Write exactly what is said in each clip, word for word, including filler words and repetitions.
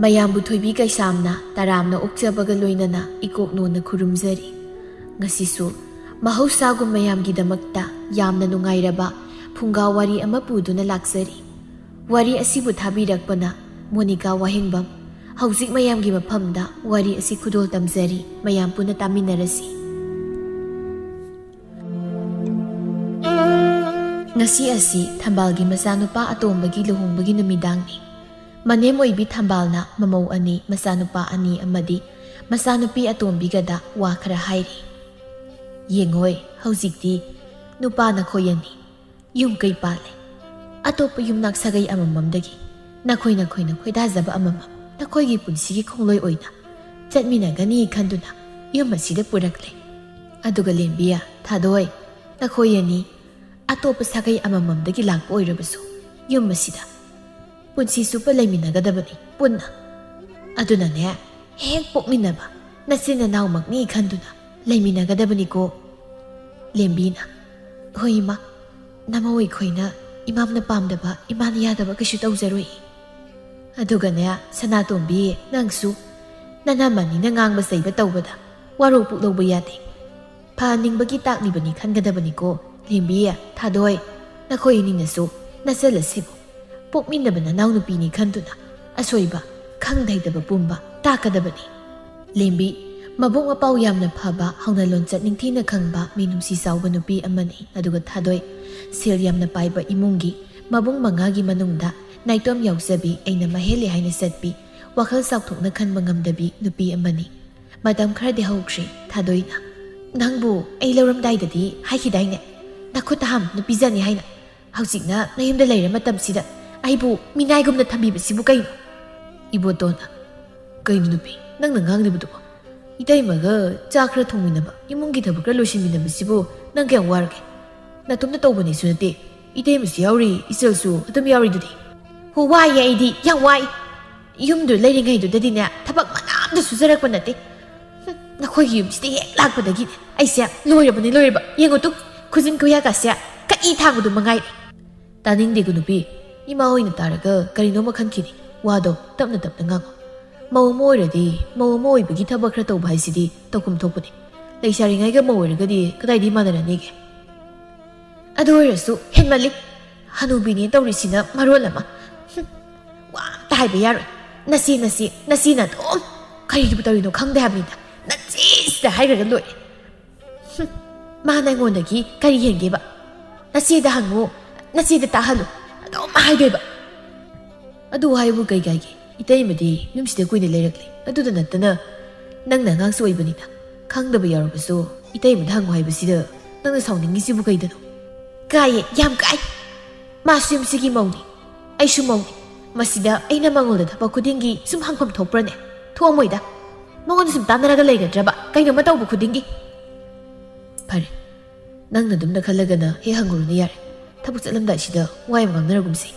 ꯃꯌꯥꯝꯕꯨ ꯊꯣꯏꯕꯤ ꯀꯩꯁꯥꯝꯅ ꯇꯔꯥꯝꯅ ꯑꯣꯛꯆꯕꯒ ꯂꯣꯏꯅꯅ ꯏꯀꯣꯛꯅꯣꯟꯅ ꯈꯨꯔꯨꯝꯖꯔꯤ꯫ ꯉꯁꯤꯁꯨ ꯃꯍꯧꯁꯥꯒꯨꯝ ꯃꯌꯥꯝꯒꯤꯗꯃꯛꯇ ꯌꯥꯝꯅ ꯅꯨꯡꯉꯥꯏꯔꯕ ꯐꯨꯡꯒꯥ ꯋꯥꯔꯤ ꯑꯃ ꯄꯨꯗꯨꯅ ꯂꯥꯛꯆꯔꯤ꯫ ꯋꯥꯔꯤ ꯑꯁꯤꯕꯨ ꯊꯥꯕꯤꯔꯛꯄꯅ ꯃꯣꯅꯤꯀꯥ ꯋꯥꯍꯦꯡꯕꯝ꯫ ꯍꯧꯖꯤꯛ ꯃꯌꯥꯝꯒꯤ ꯃꯐꯝꯗ ꯋꯥꯔꯤ ꯑꯁꯤ ꯈꯨꯗꯣꯜ ꯇꯝꯖꯔꯤ, ꯃꯌꯥꯝ ꯄꯨꯟꯅ ꯇꯥꯃꯤꯟꯅꯔꯁꯤ꯫ ꯉꯁꯤ ꯑꯁꯤ ꯊꯝꯕꯥꯜꯒꯤ ꯃꯆꯥꯅꯨꯄꯥ ꯑꯇꯣꯝꯕꯒꯤ ꯂꯨꯍꯣꯡꯕꯒꯤ ꯅꯨꯃꯤꯗꯥꯡꯅꯤ꯫ ꯃꯅꯦꯝ ꯑꯣꯏꯕꯤ ꯊꯝꯕꯥꯜꯅ ꯃꯃꯧ ꯑꯅꯤ, ꯃꯆꯥꯅꯨꯄꯥ ꯑꯅꯤ ꯑꯃꯗꯤ ꯃꯆꯥꯅꯨꯄꯤ ꯑꯇꯣꯝꯕꯤꯒꯗ ꯋꯥ ꯈꯔ ꯍꯥꯏꯔꯤ꯫ "ꯌꯦꯡꯉꯣꯏ, ꯍꯧꯖꯤꯛꯇꯤ ꯅꯨꯄꯥ ꯅꯈꯣꯏ ꯑꯅꯤ ꯌꯨꯝ ꯀꯩ ꯄꯥꯜꯂꯦ꯫ ꯑꯇꯣꯞꯄ ꯌꯨꯝꯅꯥꯛ ꯁꯥꯒꯩ ꯑꯃꯃꯝꯗꯒꯤ ꯅꯈꯣꯏ ꯅꯈꯣꯏꯅ ꯈꯣꯏꯗꯥꯖꯕ ꯑꯃꯃꯝ ꯅꯈꯣꯏꯒꯤ ꯄꯨꯟꯁꯤꯒꯤ ꯈꯣꯡꯂꯣꯏ ꯑꯣꯏꯅ ꯆꯠꯃꯤꯟꯅꯒꯅꯤ ꯈꯟꯗꯨꯅ ꯌꯨꯝ ꯑꯁꯤꯗ ꯄꯨꯔꯛꯂꯦ꯫ ꯑꯗꯨꯒ ꯂꯦꯝꯕꯤ, ꯊꯥꯗꯣꯏ, ꯅꯈꯣꯏ ꯑꯅꯤ ꯑꯇꯣꯞꯄ ꯁꯥꯒꯩ ꯑꯃꯃꯝꯗꯒꯤ ꯂꯥꯛꯄ ꯑꯣꯏꯔꯕꯁꯨ ꯌꯨꯝ ꯑꯁꯤꯗ ꯄꯨꯟꯁꯤ ꯆꯨꯞꯄ ꯂꯩꯃꯤꯟꯅꯒꯗꯕꯅꯤ ꯄꯨꯟꯅ꯫ ꯑꯗꯨꯅꯅꯦ, ꯍꯦꯛ ꯄꯣꯛꯃꯤꯟꯅꯕ ꯅꯆꯤꯟ ꯅꯅꯥꯎꯃꯛꯅꯤ ꯈꯟꯗꯨꯅ ꯂꯩꯃꯤꯟꯅꯒꯗꯕꯅꯤꯀꯣ꯫" ꯂꯦꯝꯕꯤꯅ, "ꯍꯣꯏ ꯏꯃꯥ, ꯅꯃꯧ ꯑꯩꯈꯣꯏꯅ ꯏꯃꯥꯝꯅ ꯄꯥꯝꯗꯕ, ꯏꯃꯥꯅ ꯌꯥꯗꯕ ꯀꯩꯁꯨ ꯇꯧꯖꯔꯣꯏ꯫ ꯑꯗꯨꯒꯅꯦ, ꯁꯅꯥꯇꯣꯝꯕꯤ, ꯅꯪꯁꯨ ꯅꯅꯝꯃꯅꯤꯅ ꯉꯥꯡꯕ ꯆꯩꯕ ꯇꯧꯕꯗ ꯋꯥꯔꯧ ꯄꯨꯛꯂꯧꯕ ꯌꯥꯗꯦ꯫ ꯐꯍꯟꯅꯤꯡꯕꯒꯤ ꯇꯥꯛꯂꯤꯕꯅꯤ ꯈꯟꯒꯗꯕꯅꯤꯀꯣ꯫ ꯂꯦꯝꯕꯤ, ꯊꯥꯗꯣꯏ, ꯅꯈꯣꯏ ꯑꯅꯤꯅꯁꯨ ꯅꯆꯜ ꯑꯁꯤꯕꯨ ꯄꯣꯛꯃꯤꯟꯅꯕ ꯅꯅꯥꯎꯅꯨꯄꯤꯅꯤ ꯈꯟꯗꯨꯅ ꯑꯁꯣꯏꯕ ꯈꯪꯗ ꯍꯩꯇꯕ ꯄꯨꯝꯕ ꯇꯥꯛꯀꯗꯕꯅꯤ꯫" ꯂꯦꯝꯕꯤ, ꯃꯕꯨꯛ ꯃꯄꯥꯎ ꯌꯥꯝꯅ ꯐꯕ, ꯍꯧꯅ ꯂꯣꯟꯆꯠ ꯅꯤꯡꯊꯤꯅ ꯈꯪꯕ, ꯃꯤꯅꯨꯡꯁꯤ ꯆꯥꯎꯕ ꯅꯨꯄꯤ ꯑꯃꯅꯤ꯫ ꯑꯗꯨꯒ ꯊꯥꯗꯣꯏ, ꯁꯦꯜ ꯌꯥꯝꯅ ꯄꯥꯏꯕ ꯏꯃꯨꯡꯒꯤ ꯃꯕꯨꯡ ꯃꯉꯥꯒꯤ ꯃꯅꯨꯡꯗ ꯅꯥꯏꯇꯣꯝ ꯌꯥꯎꯖꯕꯤ, ꯑꯩꯅ ꯃꯍꯦꯜꯂꯦ ꯍꯥꯏꯅ ꯆꯠꯄꯤ, ꯋꯥꯈꯜ ꯆꯥꯎꯊꯣꯛꯅ ꯈꯟꯕ ꯉꯝꯗꯕꯤ ꯅꯨꯄꯤ ꯑꯃꯅꯤ꯫ ꯃꯇꯝ ꯈꯔꯗꯤ ꯍꯧꯈ꯭ꯔꯦ꯫ ꯊꯥꯗꯣꯏꯅ, "ꯅꯪꯕꯨ ꯑꯩ ꯂꯧꯔꯝꯗꯥꯏꯗꯗꯤ ꯍꯥꯏꯈꯤꯗꯥꯏꯅꯦ, ꯅꯈꯨꯠꯇ ꯍꯥꯝꯗꯨꯅ ꯄꯤꯖꯅꯤ ꯍꯥꯏꯅ? ꯍꯧꯖꯤꯛꯅ ꯅꯌꯨꯝꯗ ꯂꯩꯔ ꯃꯇꯝꯁꯤꯗ ꯑꯩꯕꯨ ꯃꯤꯅꯥꯏꯒꯨꯝꯅ ꯊꯝꯕꯤꯕꯁꯤꯕꯨ ꯀꯩꯅꯣ?" ꯏꯕꯣꯇꯣꯟꯅ, "ꯀꯩꯅꯣ ꯅꯨꯄꯤ, ꯅꯪꯅ ꯉꯥꯡꯂꯤꯕꯗꯨꯕꯣ? ꯏꯇꯩꯃꯒ ꯆꯥꯛ ꯈꯔ ꯊꯣꯡꯃꯤꯟꯅꯕ, ꯏꯃꯨꯡꯒꯤ ꯊꯕꯛ ꯈꯔ ꯂꯣꯏꯁꯤꯟꯃꯤꯟꯅꯕꯁꯤꯕꯨ ꯅꯪ ꯀꯌꯥꯝ ꯋꯥꯔꯒꯦ? ꯅꯇꯣꯝꯇ ꯇꯧꯕꯅꯤꯁꯨ ꯅꯠꯇꯦ, ꯏꯇꯩꯃꯁꯨ ꯌꯥꯎꯔꯤ, ꯏꯆꯜꯁꯨ ꯑꯗꯨꯝ ꯌꯥꯎꯔꯤꯗꯨꯗꯤ꯫" "ꯍꯣ, ꯋꯥꯏꯌꯦ, ꯑꯩꯗꯤ ꯌꯥꯝ ꯋꯥꯏ꯫ ꯌꯨꯝꯗ ꯂꯩꯔꯤꯉꯩꯗꯨꯗꯗꯤꯅꯦ, ꯊꯕꯛ ꯃꯅꯥ ꯑꯝꯇ ꯁꯨꯖꯔꯛꯄ ꯅꯠꯇꯦ꯫ ꯍꯨꯝ, ꯅꯈꯣꯏꯒꯤ ꯌꯨꯝꯁꯤꯗ ꯍꯦꯛ ꯂꯥꯛꯄꯗꯒꯤꯅꯦ ꯑꯩꯁꯦ ꯂꯣꯏꯔꯕꯅꯤ, ꯂꯣꯏꯔꯕ꯫ ꯌꯦꯡꯉꯨ ꯇꯨ, ꯈꯨꯖꯤꯟ ꯈꯨꯌꯥꯀꯥꯁꯦ ꯀꯛꯏ ꯊꯥꯡꯕꯗꯨ ꯃꯉꯥꯏꯔꯦ꯫" "ꯇꯥꯅꯤꯡꯗꯦꯀꯣ ꯅꯨꯄꯤ, ꯏꯃꯥ ꯍꯣꯏꯅ ꯇꯥꯔꯒ ꯀꯔꯤꯅꯣꯃ ꯈꯟꯈꯤꯅꯤ꯫ ꯋꯥꯗꯣ ꯇꯞꯅ ꯇꯞꯅ ꯉꯥꯡꯉꯣ꯫" ꯃꯧ ꯑꯃ ꯑꯣꯏꯔꯗꯤ ꯃꯧ ꯑꯃ ꯑꯣꯏꯕꯒꯤ ꯊꯕꯛ ꯈꯔ ꯇꯧꯕ ꯍꯥꯏꯁꯤꯗꯤ ꯇꯧꯐꯝ ꯊꯣꯛꯄꯅꯤ꯫ ꯂꯩꯁꯥꯔꯤꯉꯩꯒ ꯃꯧ ꯑꯣꯏꯔꯒꯗꯤ ꯀꯗꯥꯏꯗꯒꯤ ꯃꯥꯟꯅꯔꯅꯤꯒꯦ? ꯑꯗꯨ ꯑꯣꯏꯔꯁꯨ ꯍꯦꯟꯃꯜꯂꯤ꯫ ꯍꯅꯨꯕꯤꯅꯦ ꯇꯧꯔꯤꯁꯤꯅ ꯃꯔꯣꯜ ꯑꯃ꯫ ꯍꯨꯝ, ꯋꯥ ꯑꯝꯇ ꯍꯥꯏꯕ ꯌꯥꯔꯣꯏ꯫ "ꯅꯆꯦ, ꯅꯆꯦ, ꯅꯆꯦꯅ ꯑꯗꯨꯝ ꯀꯔꯤꯕꯨ ꯇꯧꯔꯤꯅꯣ ꯈꯪꯗꯦ ꯍꯥꯏꯕꯅꯤꯗ꯫ ꯅꯆꯦꯁꯤꯗ ꯍꯥꯏꯈ꯭ꯔꯒ ꯂꯣꯏꯔꯦ꯫ ꯍꯨꯝ, ꯃꯥꯅ ꯑꯩꯉꯣꯟꯗꯒꯤ ꯀꯔꯤ ꯍꯦꯟꯒꯦꯕ? ꯅꯆꯦꯗ ꯍꯪꯉꯨ, ꯅꯆꯦꯗ ꯇꯥꯍꯜꯂꯨ, ꯑꯗꯨꯝ ꯍꯥꯏꯗꯣꯏꯕ꯫ ꯑꯗꯨ ꯍꯥꯏꯕꯨ ꯀꯩ ꯀꯥꯏꯒꯦ? ꯏꯇꯩꯃꯗꯤ ꯌꯨꯝꯁꯤꯗ ꯀꯨꯏꯅ ꯂꯩꯔꯛꯂꯦ꯫ ꯑꯗꯨꯗ ꯅꯠꯇꯅ ꯅꯪꯅ ꯑꯉꯥꯡꯁꯨ ꯑꯣꯏꯕꯅꯤꯅ ꯈꯪꯗꯕ ꯌꯥꯎꯔꯕꯁꯨ ꯏꯇꯩꯃꯗ ꯍꯪꯉꯨ ꯍꯥꯏꯕꯁꯤꯗ ꯅꯪꯅ ꯁꯥꯎꯅꯤꯡꯉꯤꯁꯤꯕꯨ ꯀꯩꯗꯅꯣ?" "ꯀꯥꯏꯌꯦ, ꯌꯥꯝ ꯀꯥꯏ꯫ ꯃꯥꯁꯨ ꯌꯨꯝꯁꯤꯒꯤ ꯃꯧꯅꯤ, ꯑꯩꯁꯨ ꯃꯧꯅꯤ꯫ ꯃꯁꯤꯗ ꯑꯩꯅ ꯃꯉꯣꯟꯗ ꯊꯕꯛ ꯈꯨꯗꯤꯡꯒꯤ ꯁꯨꯝ ꯍꯪꯐꯝ ꯊꯣꯛꯄ꯭ꯔꯅꯦ? ꯊꯣꯛꯑꯝꯃꯣꯏꯗ꯫ ꯃꯉꯣꯟꯗ ꯁꯨꯝ ꯇꯥꯟꯅꯔꯒ ꯂꯩꯒꯗ꯭ꯔꯕ ꯀꯩꯅꯣꯝꯃ ꯇꯧꯕ ꯈꯨꯗꯤꯡꯒꯤ?" "ꯐꯔꯦ, ꯅꯪꯅ ꯑꯗꯨꯝꯅ ꯈꯜꯂꯒꯅ ꯍꯦꯛ ꯍꯪꯉꯨꯔꯨꯅꯦ, ꯌꯥꯔꯦ꯫ ꯊꯕꯛ ꯆꯠꯂꯝꯗꯥꯏꯁꯤꯗ ꯋꯥ ꯌꯥꯝ ꯉꯥꯡꯅꯔꯒꯨꯝꯁꯦ꯫"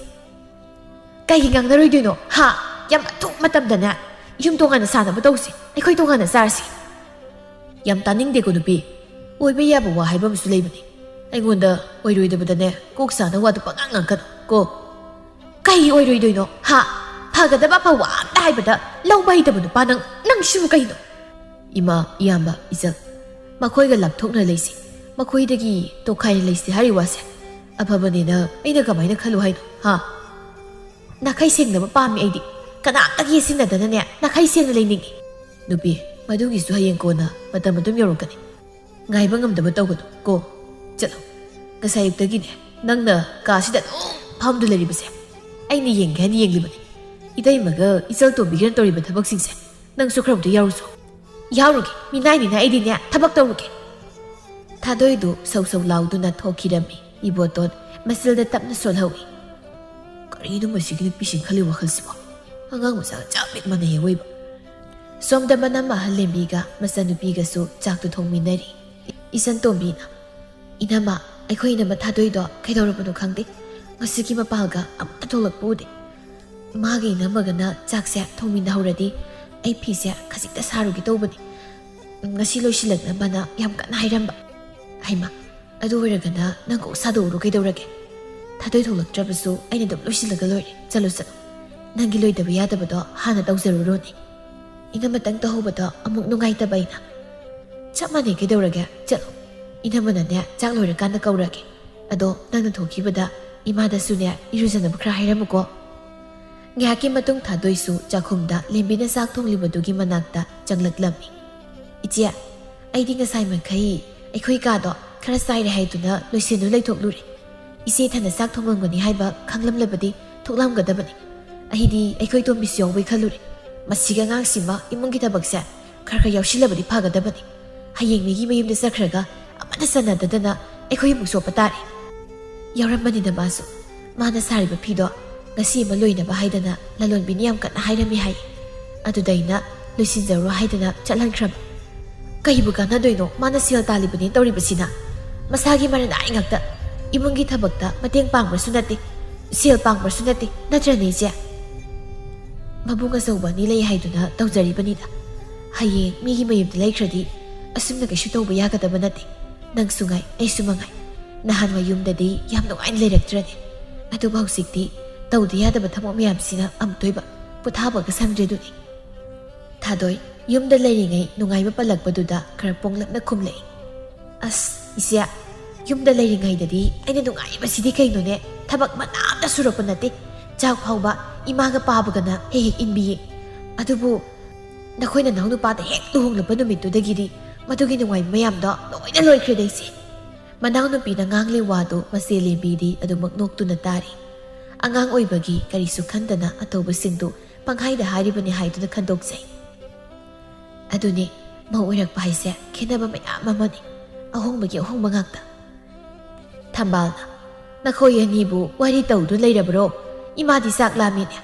"ꯀꯩꯒꯤ ꯉꯥꯡꯅꯔꯣꯏꯗꯣꯏꯅꯣ? ꯍꯥ? ꯌꯥꯝ ꯑꯊꯨꯕ ꯃꯇꯝꯗꯅꯦ ꯌꯨꯝ ꯇꯣꯉꯥꯟꯅ ꯁꯥꯅꯕ ꯇꯧꯁꯤ, ꯑꯩꯈꯣꯏ ꯇꯣꯉꯥꯟꯅ ꯆꯥꯔꯁꯤ꯫" "ꯌꯥꯝ ꯇꯥꯅꯤꯡꯗꯦꯀꯣ ꯅꯨꯄꯤ꯫ ꯑꯣꯏꯕ ꯌꯥꯕ ꯋꯥ ꯍꯥꯏꯕ ꯑꯃꯁꯨ ꯂꯩꯕꯅꯤ꯫ ꯑꯩꯉꯣꯟꯗ ꯑꯣꯏꯔꯣꯏꯗꯕꯗꯅꯦ ꯀꯣꯛ ꯁꯥꯅ ꯋꯥꯗꯨ ꯄꯉꯥꯡ ꯉꯥꯡꯒꯅꯨ ꯀꯣ꯫" "ꯀꯩ ꯑꯣꯏꯔꯣꯏꯗꯣꯏꯅꯣ? ꯍꯥ? ꯐꯒꯗꯕ ꯑꯐꯕ ꯑꯝꯇ ꯍꯥꯏꯕꯗ ꯂꯧꯕ ꯍꯩꯇꯕ ꯅꯨꯄꯥ ꯅꯪ, ꯅꯪꯁꯤꯕꯨ ꯀꯩꯅꯣ?" "ꯏꯃꯥ, ꯏꯌꯥꯝꯕ, ꯏꯆꯜ, ꯃꯈꯣꯏꯒ ꯂꯥꯞꯊꯣꯛꯅ ꯂꯩꯁꯤ, ꯃꯈꯣꯏꯗꯒꯤ ꯇꯣꯈꯥꯏꯅ ꯂꯩꯁꯤ ꯍꯥꯏꯔꯤ ꯋꯥꯁꯦ ꯑꯐꯕꯅꯦꯅ ꯑꯩꯅ ꯀꯃꯥꯏꯅ ꯈꯜꯂꯨ ꯍꯥꯏꯅꯣ? ꯍꯥ? ꯅꯥꯈꯩ ꯁꯦꯡꯅꯕ ꯄꯥꯝꯃꯤ ꯑꯩꯗꯤ꯫ ꯀꯅꯥꯝꯇꯒꯤ ꯌꯦꯠꯁꯤꯟꯅꯗꯅꯅꯦ, ꯅꯥꯈꯩ ꯁꯦꯡꯅ ꯂꯩꯅꯤꯡꯉꯤ꯫" "ꯅꯨꯄꯤ, ꯃꯗꯨꯒꯤꯁꯨ ꯍꯌꯦꯡ ꯀꯣꯟꯅ ꯃꯇꯝ ꯑꯗꯨꯝ ꯌꯧꯔꯛꯀꯅꯤ꯫ ꯉꯥꯏꯕ ꯉꯝꯗꯕ ꯇꯧꯒꯅꯨ ꯀꯣ꯫ ꯆꯠꯂꯣ꯫ ꯉꯁꯥꯏ ꯑꯌꯨꯛꯇꯒꯤꯅꯦ ꯅꯪꯅ ꯀꯥꯁꯤꯗ ꯑꯗꯨꯝ ꯐꯝꯗꯨ ꯂꯩꯔꯤꯕꯁꯦ ꯑꯩꯅ ꯌꯦꯡꯒꯦ ꯍꯥꯏꯅ ꯌꯦꯡꯂꯤꯕꯅꯤ꯫ ꯏꯇꯩꯃꯒ ꯏꯆꯜ ꯇꯣꯝꯕꯤꯒꯅ ꯇꯧꯔꯤꯕ ꯊꯕꯛꯁꯤꯡꯁꯦ ꯅꯪꯁꯨ ꯈꯔ ꯑꯝꯇ ꯌꯥꯎꯔꯨꯆꯣ꯫" "ꯌꯥꯎꯔꯨꯒꯦ, ꯃꯤꯅꯥꯏꯅꯤꯅ ꯑꯩꯗꯤꯅꯦ ꯊꯕꯛ ꯇꯧꯔꯨꯒꯦ꯫" ꯊꯥꯗꯣꯏꯗꯨ ꯁꯧ ꯁꯧ ꯂꯥꯎꯗꯨꯅ ꯊꯣꯛꯈꯤꯔꯝꯃꯤ꯫ ꯏꯕꯣꯇꯣꯟ ꯃꯆꯤꯜꯗ ꯇꯞꯅ ꯁꯣꯜꯍꯧꯏ꯫ "ꯀꯔꯤꯅꯣ ꯃꯁꯤꯒꯤ ꯅꯨꯄꯤꯁꯤꯡ ꯈꯜꯂꯤ ꯋꯥꯈꯜꯁꯤꯕꯣ? ꯑꯉꯥꯡ ꯃꯆꯥꯒ ꯆꯞ ꯍꯦꯛ ꯃꯥꯟꯅꯩ ꯑꯋꯣꯏꯕ꯫" ꯁꯣꯝꯗ ꯃꯅꯝꯃ ꯑꯍꯜ ꯂꯦꯝꯕꯤꯒ ꯃꯆꯟꯅꯨꯄꯤꯒꯁꯨ ꯆꯥꯛꯇꯨ ꯊꯣꯡꯃꯤꯟꯅꯔꯤ꯫ ꯏꯆꯟ ꯇꯣꯝꯕꯤꯅ, "ꯏꯅꯝꯃ, ꯑꯩꯈꯣꯏ ꯏꯅꯝꯃ ꯊꯥꯗꯣꯏꯗꯣ ꯀꯩꯗꯧꯔꯕꯅꯣ ꯈꯪꯗꯦ꯫ ꯉꯁꯤꯒꯤ ꯃꯄꯥꯜꯒ ꯑꯃꯠꯇ ꯊꯣꯛꯂꯛꯄ ꯎꯗꯦ꯫ ꯃꯥꯒ ꯏꯅꯝꯃꯒꯅ ꯆꯥꯛꯁꯦ ꯊꯣꯡꯃꯤꯟꯅꯍꯧꯔꯗꯤ ꯑꯩ ꯐꯤꯁꯦ ꯈꯖꯤꯛꯇ ꯁꯥꯔꯨꯒꯦ ꯇꯧꯕꯅꯤ꯫ ꯉꯁꯤ ꯂꯣꯏꯁꯤꯜꯂꯛꯅꯕꯅ ꯌꯥꯝ ꯀꯟꯅ ꯍꯥꯏꯔꯝꯕ꯫" "ꯍꯩꯃꯥ, ꯑꯗꯨ ꯑꯣꯏꯔꯒꯅ ꯅꯪ ꯀꯣꯛ ꯁꯥꯗꯣꯛꯎꯔꯣ ꯀꯩꯗꯧꯔꯒꯦ? ꯊꯥꯗꯣꯏ ꯊꯣꯛꯂꯛꯇ꯭ꯔꯕꯁꯨ ꯑꯩꯅ ꯑꯗꯨꯝ ꯂꯣꯏꯁꯤꯜꯂꯒ ꯂꯣꯏꯔꯦ꯫ ꯆꯠꯂꯣ, ꯆꯠꯂꯣ꯫ ꯅꯪꯒꯤ ꯂꯣꯏꯗꯕ ꯌꯥꯗꯕꯗꯣ ꯍꯥꯟꯅ ꯇꯧꯖꯔꯨꯔꯣꯅꯦ꯫" ꯏꯅꯝꯃꯇꯪ ꯇꯧꯍꯧꯕꯗꯣ ꯑꯃꯨꯛ ꯅꯨꯡꯉꯥꯏꯇꯕ ꯑꯩꯅ꯫ "ꯆꯞ ꯃꯥꯟꯅꯩ, ꯀꯩꯗꯧꯔꯒꯦ? ꯆꯠꯂꯣ꯫ ꯏꯅꯝꯃꯅꯅꯦ ꯆꯥꯛ ꯂꯣꯏꯔꯀꯥꯟꯗ ꯀꯧꯔꯛꯑꯒꯦ꯫ ꯑꯗꯣ ꯅꯪꯅ ꯊꯣꯛꯈꯤꯕꯗ ꯏꯃꯥꯗꯁꯨꯅꯦ ꯏꯔꯨꯖꯅꯕ ꯈꯔ ꯍꯥꯏꯔꯝꯃꯨꯀꯣ"꯫ ꯉꯥꯏꯍꯥꯛꯀꯤ ꯃꯇꯨꯡ ꯊꯥꯗꯣꯏꯁꯨ ꯆꯥꯛꯈꯨꯝꯗ ꯂꯦꯝꯕꯤꯅ ꯆꯥꯛ ꯊꯣꯡꯂꯤꯕꯗꯨꯒꯤ ꯃꯅꯥꯛꯇ ꯆꯪꯂꯛꯂꯝꯃꯤ꯫ "ꯏꯆꯦ, ꯑꯩꯗꯤ ꯉꯁꯥꯏ ꯃꯈꯩ ꯑꯩꯈꯣꯏ ꯀꯥꯗꯣ ꯈꯔ ꯆꯥꯏꯔꯦ ꯍꯥꯏꯗꯨꯅ ꯂꯣꯏꯁꯤꯟꯗꯨꯅ ꯂꯩꯊꯣꯛꯂꯨꯔꯦ꯫ ꯏꯆꯦ ꯊꯟꯅ ꯆꯥꯛ ꯊꯣꯡꯂꯝꯒꯅꯤ ꯍꯥꯏꯕ ꯈꯪꯂꯝꯂꯕꯗꯤ ꯊꯣꯛꯂꯝꯒꯗꯕꯅꯤ꯫ ꯑꯩꯗꯤ ꯑꯩꯈꯣꯏ ꯇꯣꯝꯕꯤꯁꯨ ꯌꯥꯎꯕꯩ ꯈꯜꯂꯨꯔꯦ꯫ ꯃꯁꯤꯒꯤ ꯑꯉꯥꯡꯁꯤꯃ ꯏꯃꯨꯡꯒꯤ ꯊꯕꯛꯁꯦ ꯈꯔ ꯈꯔ ꯌꯥꯎꯁꯤꯜꯂꯕꯗꯤ ꯐꯒꯗꯕꯅꯤ꯫ ꯍꯌꯦꯡ ꯃꯤꯒꯤ ꯃꯌꯨꯝꯗ ꯆꯠꯈ꯭ꯔꯒ ꯑꯃꯠꯇ ꯆꯟꯅꯗꯗꯅ ꯑꯩꯈꯣꯏ ꯑꯃꯨꯛ ꯆꯣꯞꯄ ꯇꯥꯔꯦ"꯫ ꯌꯥꯎꯔꯝꯕꯅꯤꯗ ꯃꯥꯁꯨ꯫ ꯃꯥꯅ ꯁꯥꯔꯤꯕ ꯐꯤꯗꯣ ꯉꯁꯤ ꯑꯃ ꯂꯣꯏꯅꯕ ꯍꯥꯏꯗꯅ ꯂꯂꯣꯟꯕꯤꯅ ꯌꯥꯝ ꯀꯟꯅ ꯍꯥꯏꯔꯝꯃꯤ ꯍꯥꯏ꯫ ꯑꯗꯨꯗ ꯑꯩꯅ ꯂꯣꯏꯁꯤꯟꯖꯔꯣ ꯍꯥꯏꯗꯅ ꯆꯠꯍꯟꯈ꯭ꯔꯕ꯫ ꯀꯩꯕꯨ ꯀꯥꯟꯅꯗꯣꯏꯅꯣ? ꯃꯥꯅ ꯁꯦꯜ ꯇꯥꯜꯂꯤꯕꯅꯦ ꯇꯧꯔꯤꯕꯁꯤꯅ꯫ ꯃꯁꯥꯒꯤ ꯃꯔꯟ ꯑꯥꯏ ꯉꯥꯛꯇ꯫ ꯏꯃꯨꯡꯒꯤ ꯊꯕꯛꯇ ꯃꯇꯦꯡ ꯄꯥꯡꯕꯁꯨ ꯅꯠꯇꯦ, ꯁꯦꯜ ꯄꯥꯡꯕꯁꯨ ꯅꯠꯇꯦ, ꯅꯠꯇ꯭ꯔꯅꯦ ꯏꯆꯦ? ꯃꯕꯨꯡ ꯑꯆꯧꯕ ꯑꯅꯤ ꯂꯩ ꯍꯥꯏꯗꯨꯅ ꯇꯧꯖꯔꯤꯕꯅꯤꯗ꯫ ꯍꯌꯦꯡ ꯃꯤꯒꯤ ꯃꯌꯨꯝꯗ ꯂꯩꯈ꯭ꯔꯗꯤ ꯑꯁꯨꯝꯅ ꯀꯩꯁꯨ ꯇꯧꯕ ꯌꯥꯒꯗꯕ ꯅꯠꯇꯦ꯫ ꯅꯪꯁꯨ ꯉꯥꯏ, ꯑꯩꯁꯨ ꯃꯉꯥꯏ꯫ ꯅꯍꯥꯟꯋꯥꯏ ꯌꯨꯝꯗꯗꯤ ꯌꯥꯝ ꯅꯨꯡꯉꯥꯏꯅ ꯂꯩꯔꯛꯇ꯭ꯔꯅꯦ꯫ ꯑꯗꯨꯕꯨ ꯍꯧꯖꯤꯛꯇꯤ ꯇꯧꯗ ꯌꯥꯗꯕ ꯊꯕꯛ ꯃꯌꯥꯝꯁꯤꯅ ꯑꯃꯨꯛꯇꯣꯏꯕ ꯄꯣꯊꯥꯕꯒ ꯁꯪꯗ꯭ꯔꯦꯗꯨꯅꯤ꯫ ꯊꯥꯗꯣꯏ ꯌꯨꯝꯗ ꯂꯩꯔꯤꯉꯩ ꯅꯨꯡꯉꯥꯏꯕ ꯄꯜꯂꯛꯄꯗꯨꯗ ꯈꯔ ꯄꯣꯡꯂꯞꯅ ꯈꯨꯝꯂꯛꯏ꯫ "ꯑꯁ, ꯏꯆꯦ, ꯌꯨꯝꯗ ꯂꯩꯔꯤꯉꯩꯗꯗꯤ ꯑꯩꯅ ꯅꯨꯡꯉꯥꯏꯕꯁꯤꯗꯤ ꯀꯩꯅꯣꯅꯦ? ꯊꯕꯛ ꯃꯅꯥ ꯑꯃꯇ ꯁꯨꯔꯛꯄ ꯅꯠꯇꯦ꯫ ꯆꯥꯛ ꯐꯥꯎꯕ ꯏꯃꯥꯒ ꯄꯥꯕꯒꯅ ꯍꯦꯛ ꯍꯦꯛ ꯏꯟꯕꯤꯌꯦ꯫ ꯑꯗꯨꯕꯨ ꯅꯈꯣꯏ ꯅꯅꯥꯎ ꯅꯨꯄꯥꯗ ꯍꯦꯛ ꯂꯨꯍꯣꯡꯂꯛꯄ ꯅꯨꯃꯤꯠꯇꯨꯗꯒꯤꯗꯤ ꯃꯗꯨꯒꯤ ꯅꯨꯡꯉꯥꯏꯕ ꯃꯌꯥꯝꯗꯣ ꯂꯣꯏꯅ ꯂꯣꯏꯈ꯭ꯔꯦꯗ ꯏꯆꯦ"꯫ ꯃꯅꯥꯎꯅꯨꯄꯤꯅ ꯉꯥꯡꯂꯤ ꯋꯥꯗꯨ ꯃꯆꯦ ꯂꯦꯝꯕꯤꯗꯤ ꯑꯗꯨꯃꯛ ꯅꯣꯛꯇꯨꯅ ꯇꯥꯔꯤ꯫ ꯑꯉꯥꯡ ꯑꯣꯏꯕꯒꯤ ꯀꯔꯤꯁꯨ ꯈꯟꯗꯅ ꯑꯇꯧꯕꯁꯤꯡꯗꯨ ꯄꯪꯍꯥꯏꯗ ꯍꯥꯏꯔꯤꯕꯅꯤ ꯍꯥꯏꯗꯨꯅ ꯈꯟꯗꯣꯛꯆꯩ꯫ ꯑꯗꯨꯅꯤ, ꯃꯧ ꯑꯣꯏꯔꯛꯄ ꯍꯥꯏꯁꯦ ꯈꯦꯠꯅꯕ ꯃꯌꯥꯝ ꯑꯃꯅꯤ꯫ ꯑꯍꯣꯡꯕꯒꯤ ꯑꯍꯣꯡꯕ ꯉꯥꯛꯇ꯫ ꯊꯝꯕꯥꯜꯅ, "ꯅꯈꯣꯏ ꯑꯅꯤꯕꯨ ꯋꯥꯔꯤ ꯇꯧꯗꯨ ꯂꯩꯔꯕ꯭ꯔꯣ? ꯏꯃꯥꯗꯤ ꯆꯥꯛ ꯂꯥꯝꯃꯤꯅꯦ꯫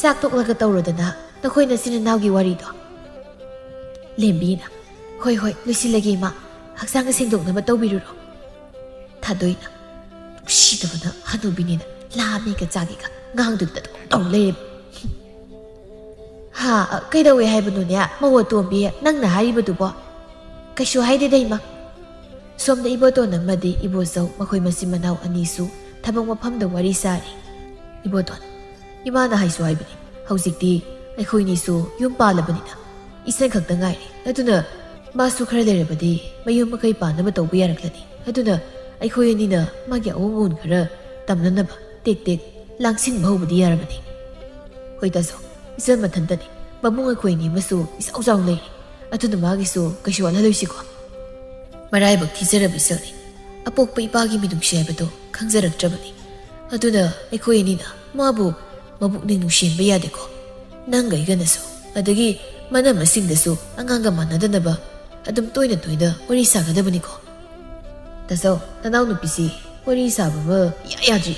ꯆꯥꯛ ꯇꯣꯛꯂꯒ ꯇꯧꯔꯣꯗꯅ ꯅꯈꯣꯏ ꯅꯆꯤꯟ ꯅꯅꯥꯎꯒꯤ ꯋꯥꯔꯤꯗꯣ"꯫ ꯂꯦꯝꯕꯤꯅ, "ꯍꯣꯏ, ꯍꯣꯏ, ꯂꯣꯏꯁꯤꯜꯂꯒꯦ ꯏꯃꯥ꯫ ꯍꯛꯆꯥꯡ ꯁꯦꯡꯗꯣꯛꯅꯕ ꯇꯧꯕꯤꯔꯨꯔꯣ"꯫ ꯊꯥꯗꯣꯏꯅ, "ꯅꯨꯡꯁꯤꯗꯕꯅ ꯍꯅꯨꯕꯤꯅꯤꯅ ꯂꯥꯝꯃꯤꯒ ꯆꯥꯒꯦꯒ ꯉꯥꯡꯗꯨꯗ ꯑꯗꯨꯝ ꯇꯧ ꯂꯩꯔꯦ"꯫ "ꯍꯥ, ꯀꯩꯗꯧꯋꯦ ꯍꯥꯏꯕꯅꯣꯅꯦ, ꯃꯧ ꯑꯇꯣꯝꯕꯤ, ꯅꯪꯅ ꯍꯥꯏꯔꯤꯕꯗꯨꯕꯣ?" "ꯀꯩꯁꯨ ꯍꯥꯏꯗꯦꯗ, ꯏꯃꯥ꯫ ꯁꯣꯝꯗ ꯏꯕꯣꯇꯣꯟ ꯑꯃꯗꯤ ꯏꯕꯣꯆꯧ, ꯃꯈꯣꯏ ꯃꯆꯤꯟ ꯃꯅꯥꯎ ꯑꯅꯤꯁꯨ ꯊꯕꯛ ꯃꯐꯝꯗ ꯋꯥꯔꯤ ꯁꯥꯔꯤ"꯫ ꯏꯕꯣꯇꯣꯟ, "ꯏꯃꯥꯅ ꯍꯥꯏꯁꯨ ꯍꯥꯏꯕꯅꯤ, ꯍꯧꯖꯤꯛꯇꯤ ꯑꯩꯈꯣꯏꯅꯤꯁꯨ ꯌꯨꯝ ꯄꯥꯜꯂꯕꯅꯤꯅ ꯏꯆꯟ ꯈꯛꯇ ꯉꯥꯏꯔꯦ꯫ ꯑꯗꯨꯅ ꯃꯥꯁꯨ ꯈꯔ ꯂꯩꯔꯕꯗꯤ ꯃꯌꯨꯝ ꯃꯀꯩ ꯄꯥꯟꯅꯕ ꯇꯧꯕ ꯌꯥꯔꯛꯂꯅꯤ꯫ ꯑꯗꯨꯅ ꯑꯩꯈꯣꯏ ꯑꯅꯤꯅ ꯃꯥꯒꯤ ꯑꯑꯣꯟ ꯑꯑꯣꯟ ꯈꯔ ꯇꯝꯅꯅꯕ ꯇꯦꯛ ꯇꯦꯛ ꯂꯥꯡꯁꯤꯟꯕ ꯍꯧꯕꯗꯤ ꯌꯥꯔꯕꯅꯤ꯫ ꯍꯣꯏ ꯇꯥꯆꯧ, ꯏꯆꯟ ꯃꯊꯟꯇꯅꯤ꯫ ꯃꯕꯨꯡ ꯑꯩꯈꯣꯏ ꯑꯅꯤ ꯑꯃꯁꯨ ꯏꯆꯥꯎ ꯆꯥꯎ ꯂꯩꯔꯤ꯫ ꯑꯗꯨꯅ ꯃꯥꯒꯤꯁꯨ ꯀꯩꯁꯨ ꯋꯥꯠꯍꯜꯂꯣꯏꯁꯤꯀꯣ꯫ ꯃꯔꯥꯏꯕꯛ ꯊꯤꯖꯔꯕ ꯏꯆꯜꯅꯤ꯫ ꯑꯄꯣꯛꯄ ꯏꯄꯥꯒꯤ ꯃꯤꯅꯨꯡꯁꯤ ꯍꯥꯏꯕꯗꯣ ꯈꯪꯖꯔꯛꯇ꯭ꯔꯕꯅꯤ꯫ ꯑꯗꯨꯅ ꯑꯩꯈꯣꯏ ꯑꯅꯤꯅ ꯃꯥꯕꯨ ꯃꯕꯨꯛꯅꯤꯡ ꯅꯨꯡꯁꯤꯍꯟꯕ ꯌꯥꯗꯦꯀꯣ꯫ ꯅꯪꯒ ꯑꯩꯒꯅꯁꯨ, ꯑꯗꯒꯤ ꯃꯅꯝꯃꯁꯤꯡꯗꯁꯨ ꯑꯉꯥꯡꯒ ꯃꯥꯟꯅꯗꯅꯕ ꯑꯗꯨꯝ ꯇꯣꯏꯅ ꯇꯣꯏꯅ ꯋꯥꯔꯤ ꯁꯥꯒꯗꯕꯅꯤꯀꯣ꯫ ꯇꯥꯆꯧ, ꯅꯅꯥꯎꯅꯨꯄꯤꯁꯤ ꯋꯥꯔꯤ ꯁꯥꯕ ꯑꯃ ꯏꯌꯥ ꯌꯥꯗ꯭ꯔꯤ꯫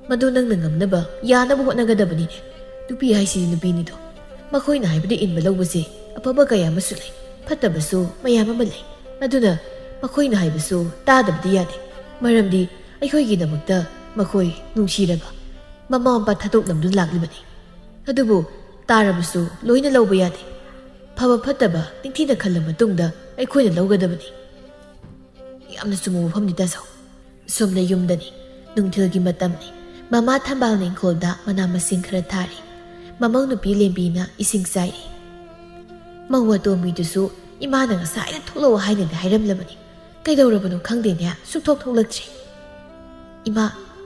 ꯃꯗꯨ ꯅꯪꯅ ꯉꯝꯅꯕ, ꯌꯥꯅꯕ ꯍꯣꯠꯅꯒꯗꯕꯅꯤꯅꯦ꯫ ꯅꯨꯄꯤ ꯍꯥꯏꯁꯤꯗꯤ ꯅꯨꯄꯤꯅꯤꯗꯣ꯫ ꯃꯈꯣꯏꯅ ꯍꯥꯏꯕꯗ ꯏꯟꯕ ꯂꯧꯕꯁꯦ ꯑꯐꯕ ꯀꯌꯥ ꯑꯃꯁꯨ ꯂꯩ, ꯐꯠꯇꯕꯁꯨ ꯃꯌꯥꯝ ꯑꯃ ꯂꯩ꯫ ꯑꯗꯨꯅ ꯃꯈꯣꯏꯅ ꯍꯥꯏꯕꯁꯨ ꯇꯥꯗꯕꯗꯤ ꯌꯥꯗꯦ꯫ ꯃꯔꯝꯗꯤ ꯑꯩꯈꯣꯏꯒꯤꯗꯃꯛꯇ ꯃꯈꯣꯏ ꯅꯨꯡꯁꯤꯔꯕ ꯃꯃꯥ ꯃꯄꯥ ꯊꯥꯗꯣꯛꯂꯝꯗꯨꯅ ꯂꯥꯛꯂꯤꯕꯅꯤ꯫ ꯑꯗꯨꯕꯨ ꯇꯥꯔꯕꯁꯨ ꯂꯣꯏꯅ ꯂꯧꯕ ꯌꯥꯗꯦ꯫ ꯐꯕ ꯐꯠꯇꯕ ꯅꯤꯡꯊꯤꯅ ꯈꯜꯂ ꯃꯇꯨꯡꯗ ꯑꯩꯈꯣꯏꯅ ꯂꯧꯒꯗꯕꯅꯤ꯫ ꯌꯥꯝꯅ ꯆꯨꯝꯕ ꯋꯥꯐꯝꯅꯤ ꯇꯥꯆꯧ꯫ ꯁꯣꯝꯗ ꯌꯨꯝꯗꯅꯤ꯫ ꯅꯨꯡꯊꯤꯜꯒꯤ ꯃꯇꯝꯅꯤ꯫ ꯃꯃꯥ ꯊꯝꯕꯥꯜꯅ ꯏꯪꯈꯣꯜꯗ ꯃꯅꯥ ꯃꯁꯤꯡ ꯈꯔ ꯊꯥꯔꯤ꯫ ꯃꯃꯧ ꯅꯨꯄꯤ ꯂꯦꯝꯕꯤꯅ ꯏꯁꯤꯡ ꯆꯥꯏꯔꯤ꯫ ꯃꯧ ꯑꯇꯣꯝꯕꯤꯗꯨꯁꯨ ꯏꯃꯥꯅ ꯉꯁꯥꯏꯅ ꯊꯣꯛꯂꯛꯑꯣ ꯍꯥꯏꯅꯗꯤ ꯍꯥꯏꯔꯝꯂꯕꯅꯤ꯫ ꯀꯩꯗꯧꯔꯕꯅꯣ ꯈꯪꯗꯦꯅꯦ, ꯁꯨꯛꯊꯣꯛ ꯊꯣꯛꯂꯛꯇ꯭ꯔꯦ꯫ ꯏꯃꯥ,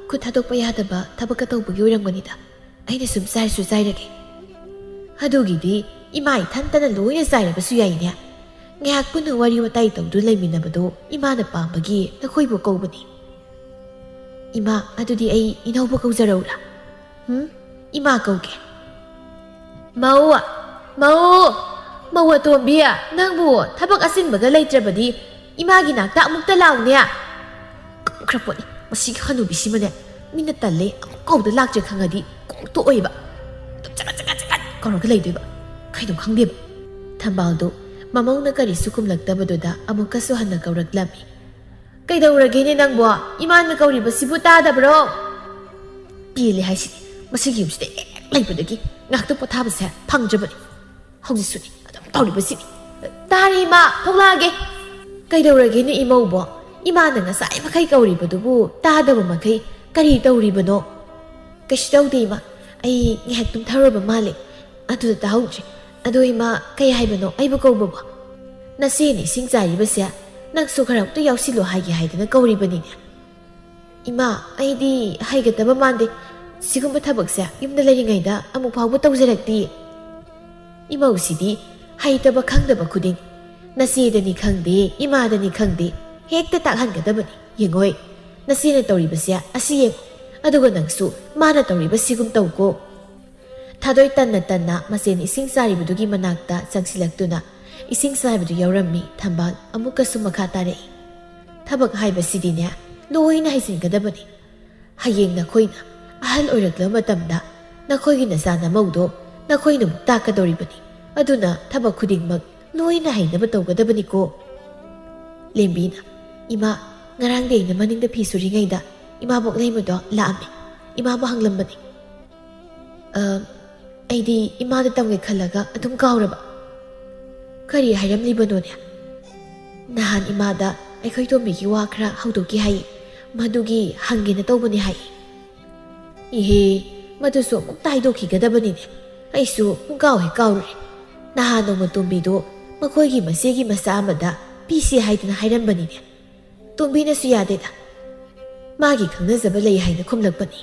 ꯈꯨꯠ ꯊꯥꯗꯣꯛꯄ ꯌꯥꯗꯕ ꯊꯕꯛꯀ ꯇꯧꯕꯒꯤ ꯑꯣꯏꯔꯝꯒꯅꯤꯗ꯫ ꯑꯩꯅ ꯁꯨꯝ ꯆꯥꯏꯔꯁꯨ ꯆꯥꯏꯔꯒꯦ꯫ ꯑꯗꯨꯒꯤꯗꯤ ꯏꯃꯥ ꯏꯊꯟꯇꯅ ꯂꯣꯏꯅ ꯆꯥꯏꯔꯕꯁꯨ ꯌꯥꯏꯅꯦ꯫ ꯉꯥꯏꯍꯥꯛ ꯄꯨꯟꯅ ꯋꯥꯔꯤ ꯋꯥꯇꯥꯏ ꯇꯧꯗꯨꯅ ꯂꯩꯃꯤꯟꯅꯕꯗꯣ ꯏꯃꯥꯅ ꯄꯥꯝꯕꯒꯤ ꯅꯈꯣꯏꯕꯨ ꯀꯧꯕꯅꯤ꯫ ꯏꯃꯥ, ꯑꯗꯨꯗꯤ ꯑꯩ ꯏꯅꯧꯕ ꯀꯧꯖꯔꯛꯎꯔꯥ? ꯍꯨꯝ? ꯏꯃꯥ ꯀꯧꯒꯦ꯫ ꯃꯧ, ꯃꯧ, ꯃꯧ ꯑꯇꯣꯝꯕꯤ, ꯅꯪꯕꯨ ꯊꯕꯛ ꯑꯆꯤꯟꯕꯒ ꯂꯩꯇ꯭ꯔꯕꯗꯤ ꯏꯃꯥꯒꯤ ꯅꯥꯛꯇ ꯑꯃꯨꯛꯇ ꯂꯥꯛꯎꯅꯦ꯫ ꯀꯞꯈ꯭ꯔ ꯄꯣꯠꯅꯤ ꯃꯁꯤꯒꯤ ꯍꯅꯨꯕꯤꯁꯤꯃꯅꯦ꯫ ꯃꯤꯅ ꯇꯜꯂꯦ ꯑꯃꯨꯛ ꯀꯧꯗ ꯂꯥꯛꯇ꯭ꯔꯦ ꯈꯪꯉꯗꯤ ꯀꯣꯛ ꯇꯣꯛꯑꯣꯏꯕ꯫ ꯑꯗꯨꯝ ꯆꯒꯠ ꯆꯒꯠ ꯆꯒꯠ ꯀꯧꯔꯒ ꯂꯩꯗꯣꯏꯕ꯫ ꯀꯩꯅꯣ ꯈꯪꯗꯦꯕ꯫ ꯊꯝꯕꯥꯜꯗꯨ ꯃꯃꯧꯅ ꯀꯔꯤꯁꯨ ꯈꯨꯝꯂꯛꯇꯕꯗꯨꯗ ꯑꯃꯨꯛꯀꯁꯨ ꯍꯟꯅ ꯀꯧꯔꯛꯂꯝꯃꯤ꯫ "ꯀꯩꯗꯧꯔꯒꯦꯅꯦ ꯅꯪꯕꯣ? ꯏꯃꯥꯅ ꯀꯧꯔꯤꯕꯁꯤꯕꯨ ꯇꯥꯗꯕ꯭ꯔꯣ?" ꯄꯦꯜꯂꯦ ꯍꯥꯏꯁꯤꯅꯤ꯫ ꯃꯁꯤꯒꯤ ꯌꯨꯝꯁꯤꯗ ꯍꯦꯛ ꯂꯩꯕꯗꯒꯤ ꯉꯥꯛꯇ ꯄꯣꯊꯥꯕꯁꯦ ꯐꯪꯗ꯭ꯔꯕꯅꯤ꯫ ꯍꯧꯖꯤꯛꯁꯨꯅꯤ ꯑꯗꯨꯝ ꯇꯧꯔꯤꯕꯁꯤꯅꯤ꯫ "ꯇꯥꯔꯦ ꯏꯃꯥ, ꯊꯣꯛꯂꯛꯑꯒꯦ꯫" "ꯀꯩꯗꯧꯔꯒꯦꯅꯦ ꯏꯃꯧꯕꯣ? ꯏꯃꯥꯅ ꯉꯁꯥꯏ ꯃꯈꯩ ꯀꯧꯔꯤꯕꯗꯨꯕꯨ ꯇꯥꯗꯕ ꯃꯈꯩ ꯀꯔꯤ ꯇꯧꯔꯤꯕꯅꯣ?" "ꯀꯩꯁꯨ ꯇꯧꯗꯦ ꯏꯃꯥ, ꯑꯩ ꯉꯥꯏꯍꯥꯛ ꯇꯨꯝꯊꯔꯨꯔꯕ ꯃꯥꯜꯂꯦ, ꯑꯗꯨꯗ ꯇꯥꯍꯧꯗ꯭ꯔꯦ꯫ "ꯑꯗꯣ ꯏꯃꯥ, ꯀꯩ ꯍꯥꯏꯕꯅꯣ ꯑꯩꯕꯨ ꯀꯧꯕꯕꯣ? ꯅꯆꯦꯅ ꯏꯁꯤꯡ ꯆꯥꯏꯔꯤꯕꯁꯦ ꯅꯪꯁꯨ ꯈꯔ ꯑꯃꯨꯛꯇ ꯌꯥꯎꯁꯤꯜꯂꯣ ꯍꯥꯏꯒꯦ ꯍꯥꯏꯗꯅ ꯀꯧꯔꯤꯕꯅꯤꯅꯦ꯫ ꯏꯃꯥ, ꯑꯩꯗꯤ ꯍꯩꯒꯗꯕ ꯃꯥꯟꯗꯦ꯫ ꯁꯤꯒꯨꯝꯕ ꯊꯕꯛꯁꯦ ꯌꯨꯝꯗ ꯂꯩꯔꯤꯉꯩꯗ ꯑꯃꯨꯛ ꯐꯥꯎꯕ ꯇꯧꯖꯔꯛꯇꯤꯌꯦ꯫ ꯏꯃꯧꯁꯤꯗꯤ ꯍꯩꯇꯕ ꯈꯪꯗꯕ ꯈꯨꯗꯤꯡ ꯅꯆꯦꯗꯅꯤ ꯈꯪꯗꯦ, ꯏꯃꯥꯗꯅꯤ ꯈꯪꯗꯦ, ꯍꯦꯛꯇ ꯇꯥꯛꯍꯟꯒꯗꯕꯅꯤ꯫ ꯌꯦꯡꯉꯣꯏ, ꯅꯆꯦꯅ ꯇꯧꯔꯤꯕꯁꯦ ꯑꯁꯤ ꯌꯦꯡꯉꯨ, ꯑꯗꯨꯒ ꯅꯪꯁꯨ ꯃꯥꯅ ꯇꯧꯔꯤꯕꯁꯤꯒꯨꯝ ꯇꯧꯀꯣ꯫" ꯊꯥꯗꯣꯏ ꯇꯟꯅ ꯇꯟꯅ ꯃꯆꯦꯅ ꯏꯁꯤꯡ ꯆꯥꯏꯔꯤꯕꯗꯨꯒꯤ ꯃꯅꯥꯛꯇ ꯆꯪꯁꯤꯜꯂꯛꯇꯨꯅ ꯏꯁꯤꯡ ꯆꯥꯏꯕꯗꯨ ꯌꯥꯎꯔꯝꯃꯤ꯫ ꯊꯝꯕꯥꯜ ꯑꯃꯨꯛꯀꯁꯨ ꯃꯈꯥ ꯇꯥꯔꯛꯏ, "ꯊꯕꯛ ꯍꯥꯏꯕꯁꯤꯗꯤꯅꯦ, ꯂꯣꯏꯅ ꯍꯩꯖꯤꯟꯒꯗꯕꯅꯤ꯫ ꯍꯌꯦꯡ ꯅꯈꯣꯏꯅ ꯑꯍꯜ ꯑꯣꯏꯔꯛꯂꯕ ꯃꯇꯝꯗ ꯅꯈꯣꯏꯒꯤ ꯅꯆꯥ ꯅꯃꯧꯗꯣ ꯅꯈꯣꯏꯅ ꯑꯃꯨꯛ ꯇꯥꯛꯀꯗꯧꯔꯤꯕꯅꯤ꯫ ꯑꯗꯨꯅ ꯊꯕꯛ ꯈꯨꯗꯤꯡꯃꯛ ꯂꯣꯏꯅ ꯍꯩꯅꯕ ꯇꯧꯒꯗꯕꯅꯤꯀꯣ꯫" ꯂꯦꯝꯕꯤꯅ, "ꯏꯃꯥ, ꯉꯔꯥꯡꯗꯤ ꯑꯩꯅ ꯃꯅꯤꯡꯗ ꯐꯤ ꯁꯨꯔꯤꯉꯩꯗ ꯏꯃꯥꯕꯣꯛ ꯂꯩꯃꯗꯣ ꯂꯥꯛꯑꯝꯃꯦ꯫ ꯏꯃꯥꯕꯨ ꯍꯪꯂꯝꯕꯅꯤ꯫" "ꯑ, ꯑꯩꯗꯤ ꯏꯃꯥꯗ ꯇꯝꯒꯦ ꯈꯜꯂꯒ ꯑꯗꯨꯝ ꯀꯥꯎꯔꯕ꯫" "ꯀꯔꯤ ꯍꯥꯏꯔꯝꯂꯤꯕꯅꯣꯅꯦ?" "ꯅꯍꯥꯟ ꯏꯃꯥꯗ ꯑꯩꯈꯣꯏ ꯇꯣꯝꯕꯤꯒꯤ ꯋꯥ ꯈꯔ ꯍꯧꯗꯣꯛꯀꯦ ꯍꯥꯏꯌꯦ, ꯃꯗꯨꯒꯤ ꯍꯪꯒꯦꯅ ꯇꯧꯕꯅꯦ" ꯍꯥꯏꯌꯦ꯫ "ꯏꯍꯦ, ꯃꯗꯨꯁꯨ ꯑꯃꯨꯛꯇ ꯍꯥꯏꯗꯣꯛꯈꯤꯒꯗꯕꯅꯤꯅꯦ꯫ ꯑꯩꯁꯨ ꯄꯨꯡꯀꯥꯎ ꯍꯦꯛ ꯀꯥꯎꯔꯨꯔꯦ꯫ ꯅꯍꯥꯟ ꯅꯣꯡꯃ ꯇꯣꯝꯕꯤꯗꯣ ꯃꯈꯣꯏꯒꯤ ꯃꯆꯦꯒꯤ ꯃꯆꯥ ꯑꯃꯗ ꯄꯤꯁꯤ ꯍꯥꯏꯗꯅ ꯍꯥꯏꯔꯝꯕꯅꯤꯅꯦ꯫ ꯇꯣꯝꯕꯤꯅꯁꯨ ꯌꯥꯗꯦꯗ꯫ ꯃꯥꯒꯤ ꯈꯪꯅꯖꯕ ꯂꯩ ꯍꯥꯏꯅ ꯈꯨꯝꯂꯛꯄꯅꯤ꯫"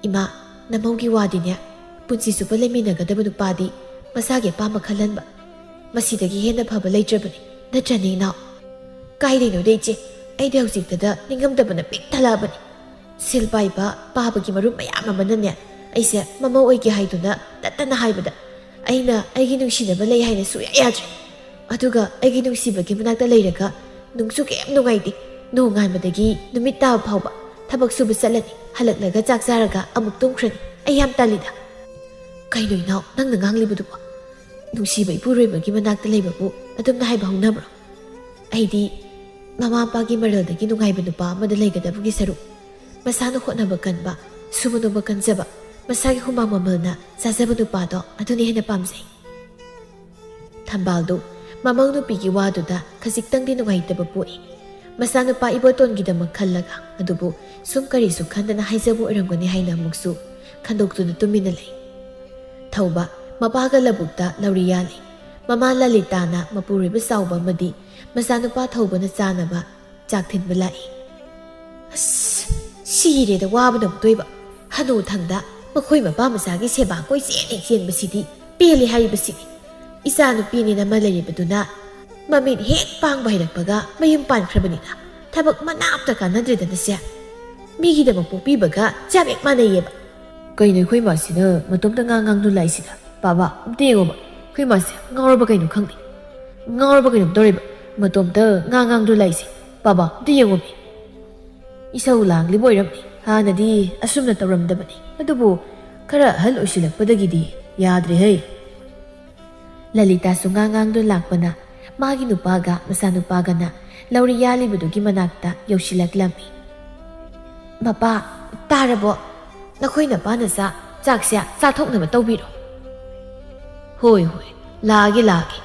"ꯏꯃꯥ, ꯅꯃꯧꯒꯤ ꯋꯥꯗꯤꯅꯦ, ꯄꯨꯟꯁꯤ ꯆꯨꯞꯄ ꯂꯩꯃꯤꯟꯅꯒꯗꯕ ꯅꯨꯄꯥꯗꯤ ꯃꯁꯥꯒꯤ ꯑꯄꯥꯝꯕ ꯈꯜꯍꯟꯕ, ꯃꯁꯤꯗꯒꯤ ꯍꯦꯟꯅ ꯐꯕ ꯂꯩꯇ꯭ꯔꯕꯅꯤ, ꯅꯠꯇ꯭ꯔꯅꯦ ꯏꯅꯥꯎ?" "ꯀꯥꯏꯗꯩꯅꯣꯗ ꯏꯆꯦ, ꯑꯩꯗꯤ ꯍꯧꯖꯤꯛꯇꯗ ꯅꯤꯡꯉꯝꯗꯕꯅ ꯄꯤꯛ ꯊꯜꯂꯛꯑꯕꯅꯤ꯫ ꯁꯦꯜ ꯄꯥꯏꯕ, ꯄꯥꯕꯒꯤ ꯃꯔꯨꯞ ꯃꯌꯥꯝ ꯑꯃꯅꯅꯦ, ꯑꯩꯁꯦ ꯃꯃꯧ ꯑꯣꯏꯒꯦ ꯍꯥꯏꯗꯨꯅ ꯇꯠꯇꯅ ꯍꯥꯏꯕꯗ, ꯑꯩꯅ ꯑꯩꯒꯤ ꯅꯨꯡꯁꯤꯅꯕ ꯂꯩ ꯍꯥꯏꯅ ꯁꯨꯛꯌꯥ ꯌꯥꯗ꯭ꯔꯦ꯫ ꯑꯗꯨꯒ ꯑꯩꯒꯤ ꯅꯨꯡꯁꯤꯕꯒꯤ ꯃꯅꯥꯛꯇ ꯂꯩꯔꯒ ꯅꯨꯡꯁꯨ ꯀꯌꯥꯝ ꯅꯨꯡꯉꯥꯏꯇꯦ꯫ ꯅꯣꯡꯉꯥꯟꯕꯗꯒꯤ ꯅꯨꯃꯤꯠ ꯇꯥꯕ ꯐꯥꯎꯕ ꯊꯕꯛ ꯁꯨꯕ ꯆꯠꯂꯅꯤ, ꯍꯜꯂꯛꯂꯒ ꯆꯥꯛ ꯆꯥꯔꯒ ꯑꯃꯨꯛ ꯇꯨꯝꯈ꯭ꯔꯅꯤ꯫ ꯑꯩ ꯌꯥꯝ ꯇꯜꯂꯤꯗ꯫" "ꯀꯩꯅꯣ ꯏꯅꯥꯎ, ꯅꯪꯅ ꯉꯥꯡꯂꯤꯕꯗꯨꯕꯣ? ꯅꯨꯡꯁꯤꯕ ꯏꯄꯨꯔꯣꯏꯕꯒꯤ ꯃꯅꯥꯛꯇ ꯂꯩꯕꯕꯨ ꯑꯗꯨꯝꯅ ꯍꯥꯏꯕ ꯍꯧꯅꯕ꯭ꯔꯣ? ꯑꯩꯗꯤ ꯃꯃꯥ ꯃꯄꯥꯒꯤ ꯃꯔꯜꯗꯒꯤ ꯅꯨꯡꯉꯥꯏꯕ ꯅꯨꯄꯥ ꯑꯃꯗ ꯂꯩꯒꯗꯕꯒꯤ ꯁꯔꯨꯛ, ꯃꯁꯥꯅ ꯍꯣꯠꯅꯕ ꯀꯟꯕ, ꯁꯨꯕ ꯅꯣꯝꯕ ꯀꯟꯖꯕ, ꯃꯁꯥꯒꯤ ꯍꯨꯃꯥꯡ ꯃꯃꯜꯅ ꯆꯥꯖꯕ ꯅꯨꯄꯥꯗꯣ ꯑꯗꯨꯅ ꯍꯦꯟꯅ ꯄꯥꯝꯖꯩ꯫" ꯊꯝꯕꯥꯜꯗꯨ ꯃꯃꯧ ꯅꯨꯄꯤꯒꯤ ꯋꯥꯗꯨꯗ ꯈꯖꯤꯛꯇꯪꯗꯤ ꯅꯨꯡꯉꯥꯏꯇꯕ ꯄꯣꯛꯏ꯫ ꯃꯆꯥꯅꯨꯄꯥ ꯏꯕꯣꯇꯣꯟꯒꯤꯗꯃꯛ ꯈꯜꯂꯒ, ꯑꯗꯨꯕꯨ ꯁꯨꯝ ꯀꯔꯤꯁꯨ ꯈꯟꯗꯅ ꯍꯥꯏꯖꯕ ꯑꯣꯏꯔꯝꯒꯅꯤ ꯍꯥꯏꯅ ꯑꯃꯨꯛꯁꯨ ꯈꯟꯗꯣꯛꯇꯨꯅ ꯇꯨꯃꯤꯟꯅ ꯂꯩ꯫ ꯊꯧꯕ ꯃꯄꯥꯒ ꯂꯧꯕꯨꯛꯇ ꯂꯧꯔꯤ ꯌꯥꯜꯂꯤ꯫ ꯃꯃꯥ ꯂꯂꯤꯇꯥꯅ ꯃꯄꯨꯔꯣꯏꯕ ꯆꯥꯎꯕ ꯑꯃꯗꯤ ꯃꯆꯥꯅꯨꯄꯥ ꯊꯧꯕꯅ ꯆꯥꯅꯕ ꯆꯥꯛ ꯊꯤꯟꯕ ꯂꯥꯛꯏ꯫ "ꯑꯁ, ꯁꯤꯔꯦꯗ ꯋꯥꯕꯅ ꯑꯃꯨꯛꯇꯣꯏꯕ꯫ ꯍꯅꯨ ꯊꯪꯗ ꯃꯈꯣꯏ ꯃꯄꯥ ꯃꯆꯥꯒꯤ ꯁꯦꯕꯥ ꯀꯣꯏ ꯆꯦꯟ ꯍꯦꯛ ꯆꯦꯟꯕꯁꯤꯗꯤ ꯄꯦꯜꯂꯤ ꯍꯥꯏꯔꯤꯕꯁꯤꯅꯤ꯫ ꯏꯆꯥ ꯅꯨꯄꯤꯅꯦꯅ ꯑꯃ ꯂꯩꯔꯤꯕꯗꯨꯅ ꯃꯃꯤꯠ ꯍꯦꯛ ꯄꯥꯡꯕ ꯍꯩꯔꯛꯄꯒ ꯃꯌꯨꯝ ꯄꯥꯟꯈ꯭ꯔꯕꯅꯤꯅ ꯊꯕꯛ ꯃꯅꯥ ꯑꯝꯇ ꯀꯥꯟꯅꯗ꯭ꯔꯦꯗꯅ ꯁꯦ꯫ ꯃꯤꯒꯤꯗꯃꯛ ꯄꯣꯛꯄꯤꯕꯒ ꯆꯞ ꯍꯦꯛ ꯃꯥꯟꯅꯩꯌꯦꯕ꯫" "ꯀꯩꯅꯣ ꯑꯩꯈꯣꯏ ꯃꯥꯁꯤꯅ ꯃꯇꯣꯝꯇ ꯉꯥꯡ ꯉꯥꯡꯗꯨꯅ ꯂꯥꯛꯏꯁꯤꯅ? ꯄꯥꯕ, ꯑꯝꯇ ꯌꯦꯡꯉꯣꯕ꯫ ꯑꯩꯈꯣꯏ ꯃꯥꯁꯦ ꯉꯥꯎꯔꯕ ꯀꯩꯅꯣ ꯈꯪꯗꯦ꯫ ꯉꯥꯎꯔꯕ ꯀꯩꯅꯣꯝ ꯇꯧꯔꯦꯕ꯫ ꯃꯇꯣꯝꯇ ꯉꯥꯡ ꯉꯥꯡꯗꯨꯅ ꯂꯥꯛꯏꯁꯦ꯫ ꯄꯥꯕ, ꯑꯝꯇ ꯌꯦꯡꯉꯣꯃꯤ꯫ ꯏꯁꯧ ꯂꯥꯡꯂꯤꯕ ꯑꯣꯏꯔꯝꯅꯤ꯫ ꯍꯥꯟꯅꯗꯤ ꯑꯁꯨꯝꯅ ꯇꯧꯔꯝꯗꯕꯅꯤ꯫ ꯑꯗꯨꯕꯨ ꯈꯔ ꯑꯍꯜ ꯑꯣꯏꯁꯤꯜꯂꯛꯄꯗꯒꯤꯗꯤ ꯌꯥꯗ꯭ꯔꯦ ꯍꯩ꯫" ꯂꯂꯤꯇꯥꯁꯨ ꯉꯥꯡ ꯉꯥꯡꯗꯨꯅ ꯂꯥꯛꯄꯅ ꯃꯥꯒꯤ ꯅꯨꯄꯥꯒ ꯃꯆꯥꯅꯨꯄꯥꯒꯅ ꯂꯧꯔꯤ ꯌꯥꯜꯂꯤꯕꯗꯨꯒꯤ ꯃꯅꯥꯛꯇ ꯌꯧꯁꯤꯜꯂꯛꯂꯝꯃꯤ꯫ "ꯃꯄꯥ, ꯇꯥꯔꯕꯣ? ꯅꯈꯣꯏ ꯅꯄꯥꯅ ꯆꯥꯛ, ꯆꯥꯛꯁꯦ ꯆꯥꯊꯣꯛꯅꯕ ꯇꯧꯕꯤꯔꯣ꯫" "ꯍꯣꯏ, ꯍꯣꯏ, ꯂꯥꯛꯑꯒꯦ, ꯂꯥꯛꯑꯒꯦ꯫"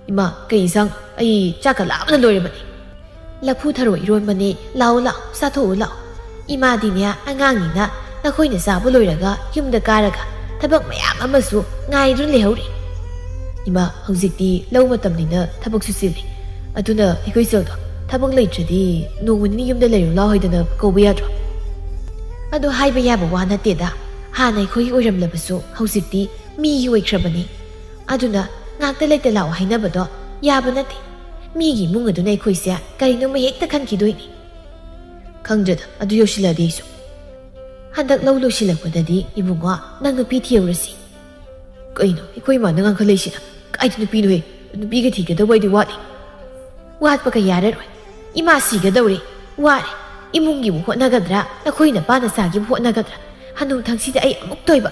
"ꯏꯃꯥ, ꯀꯩ ꯏꯟꯁꯥꯡ? ꯑꯩ ꯆꯥꯛꯀ ꯂꯥꯝꯕꯅ ꯂꯣꯏꯔꯕꯅꯤ꯫" "ꯂꯐꯨ ꯊꯔꯣ ꯏꯔꯣꯟꯕꯅꯦ, ꯂꯥꯛꯑꯣ, ꯂꯥꯛꯑꯣ, ꯆꯥꯊꯣꯛꯎ, ꯂꯥꯛꯑꯣ꯫ ꯏꯃꯥꯗꯤꯅꯦ, ꯑꯉꯥꯡꯅꯤꯅ ꯅꯈꯣꯏꯅ ꯆꯥꯕ ꯂꯣꯏꯔꯒ ꯌꯨꯝꯗ ꯀꯥꯔꯒ ꯊꯕꯛ ꯃꯌꯥꯝ ꯑꯃꯁꯨ ꯉꯥꯏꯗꯨꯅ ꯂꯩꯍꯧꯔꯤ꯫" "ꯏꯃꯥ, ꯍꯧꯖꯤꯛꯇꯤ ꯂꯧ ꯃꯇꯝꯅꯤꯅ ꯊꯕꯛꯁꯨ ꯆꯤꯜꯂꯤ꯫ ꯑꯗꯨꯅ ꯑꯩꯈꯣꯏ ꯆꯦꯗꯣ ꯊꯕꯛ ꯂꯩꯇ꯭ꯔꯗꯤ ꯅꯣꯡꯃ ꯅꯤꯅꯤ ꯌꯨꯝꯗ ꯂꯩꯔꯨ ꯂꯥꯎ ꯍꯥꯏꯗꯅ ꯀꯧꯕ ꯌꯥꯗ꯭ꯔꯣ?" "ꯑꯗꯨ ꯍꯥꯏꯕ ꯌꯥꯕ ꯋꯥ ꯅꯠꯇꯦꯗ꯫ ꯍꯥꯟꯅ ꯑꯩꯈꯣꯏꯒꯤ ꯑꯣꯏꯔꯝꯂꯕꯁꯨ ꯍꯧꯖꯤꯛꯇꯤ ꯃꯤꯒꯤ ꯑꯣꯏꯈ꯭ꯔꯕꯅꯤ꯫ ꯑꯗꯨꯅ ꯉꯥꯛꯇ ꯂꯩꯇ ꯂꯥꯛꯑꯣ ꯍꯥꯏꯅꯕꯗꯣ ꯌꯥꯕ ꯅꯠꯇꯦ꯫ ꯃꯤꯒꯤ ꯏꯃꯨꯡ ꯑꯗꯨꯅ ꯑꯩꯈꯣꯏꯁꯦ ꯀꯔꯤꯅꯣꯃ ꯍꯦꯛꯇ ꯈꯟꯈꯤꯗꯣꯏꯅꯤ꯫" "ꯈꯪꯗ꯭ꯔꯦꯗ, ꯑꯗꯨ ꯌꯧꯁꯤꯜꯂꯛꯑꯗꯤ ꯑꯩꯁꯨ꯫ ꯍꯟꯗꯛ ꯂꯧ ꯂꯣꯏꯁꯤꯜꯂꯛꯄꯗꯗꯤ ꯏꯕꯨꯡꯉꯣ, ꯅꯪ ꯅꯨꯄꯤ ꯊꯤꯍꯧꯔꯁꯤ꯫" "ꯀꯩꯅꯣ ꯑꯩꯈꯣꯏ ꯏꯃꯥꯅ ꯉꯥꯡꯈꯠꯂꯛꯏꯁꯤꯅ? ꯀꯥꯏꯗ ꯅꯨꯄꯤꯅꯣꯍꯦ? ꯅꯨꯄꯤꯒ ꯊꯤꯒꯗꯧꯕ ꯑꯩꯗꯤ ꯋꯥꯠꯂꯤ꯫" "ꯋꯥꯠꯄꯒ ꯌꯥꯔꯔꯣꯏ꯫ ꯏꯃꯥ ꯁꯤꯒꯗꯧꯔꯦ꯫ ꯋꯥꯔꯦ꯫ ꯏꯃꯨꯡꯒꯤꯕꯨ ꯍꯣꯠꯅꯒꯗ꯭ꯔꯥ, ꯅꯈꯣꯏ ꯅꯄꯥ ꯅꯆꯥꯒꯤꯕꯨ ꯍꯣꯠꯅꯒꯗ꯭ꯔꯥ? ꯍꯅꯨ ꯊꯪꯁꯤꯗ ꯑꯩ ꯑꯃꯨꯛ ꯇꯣꯏꯕ꯫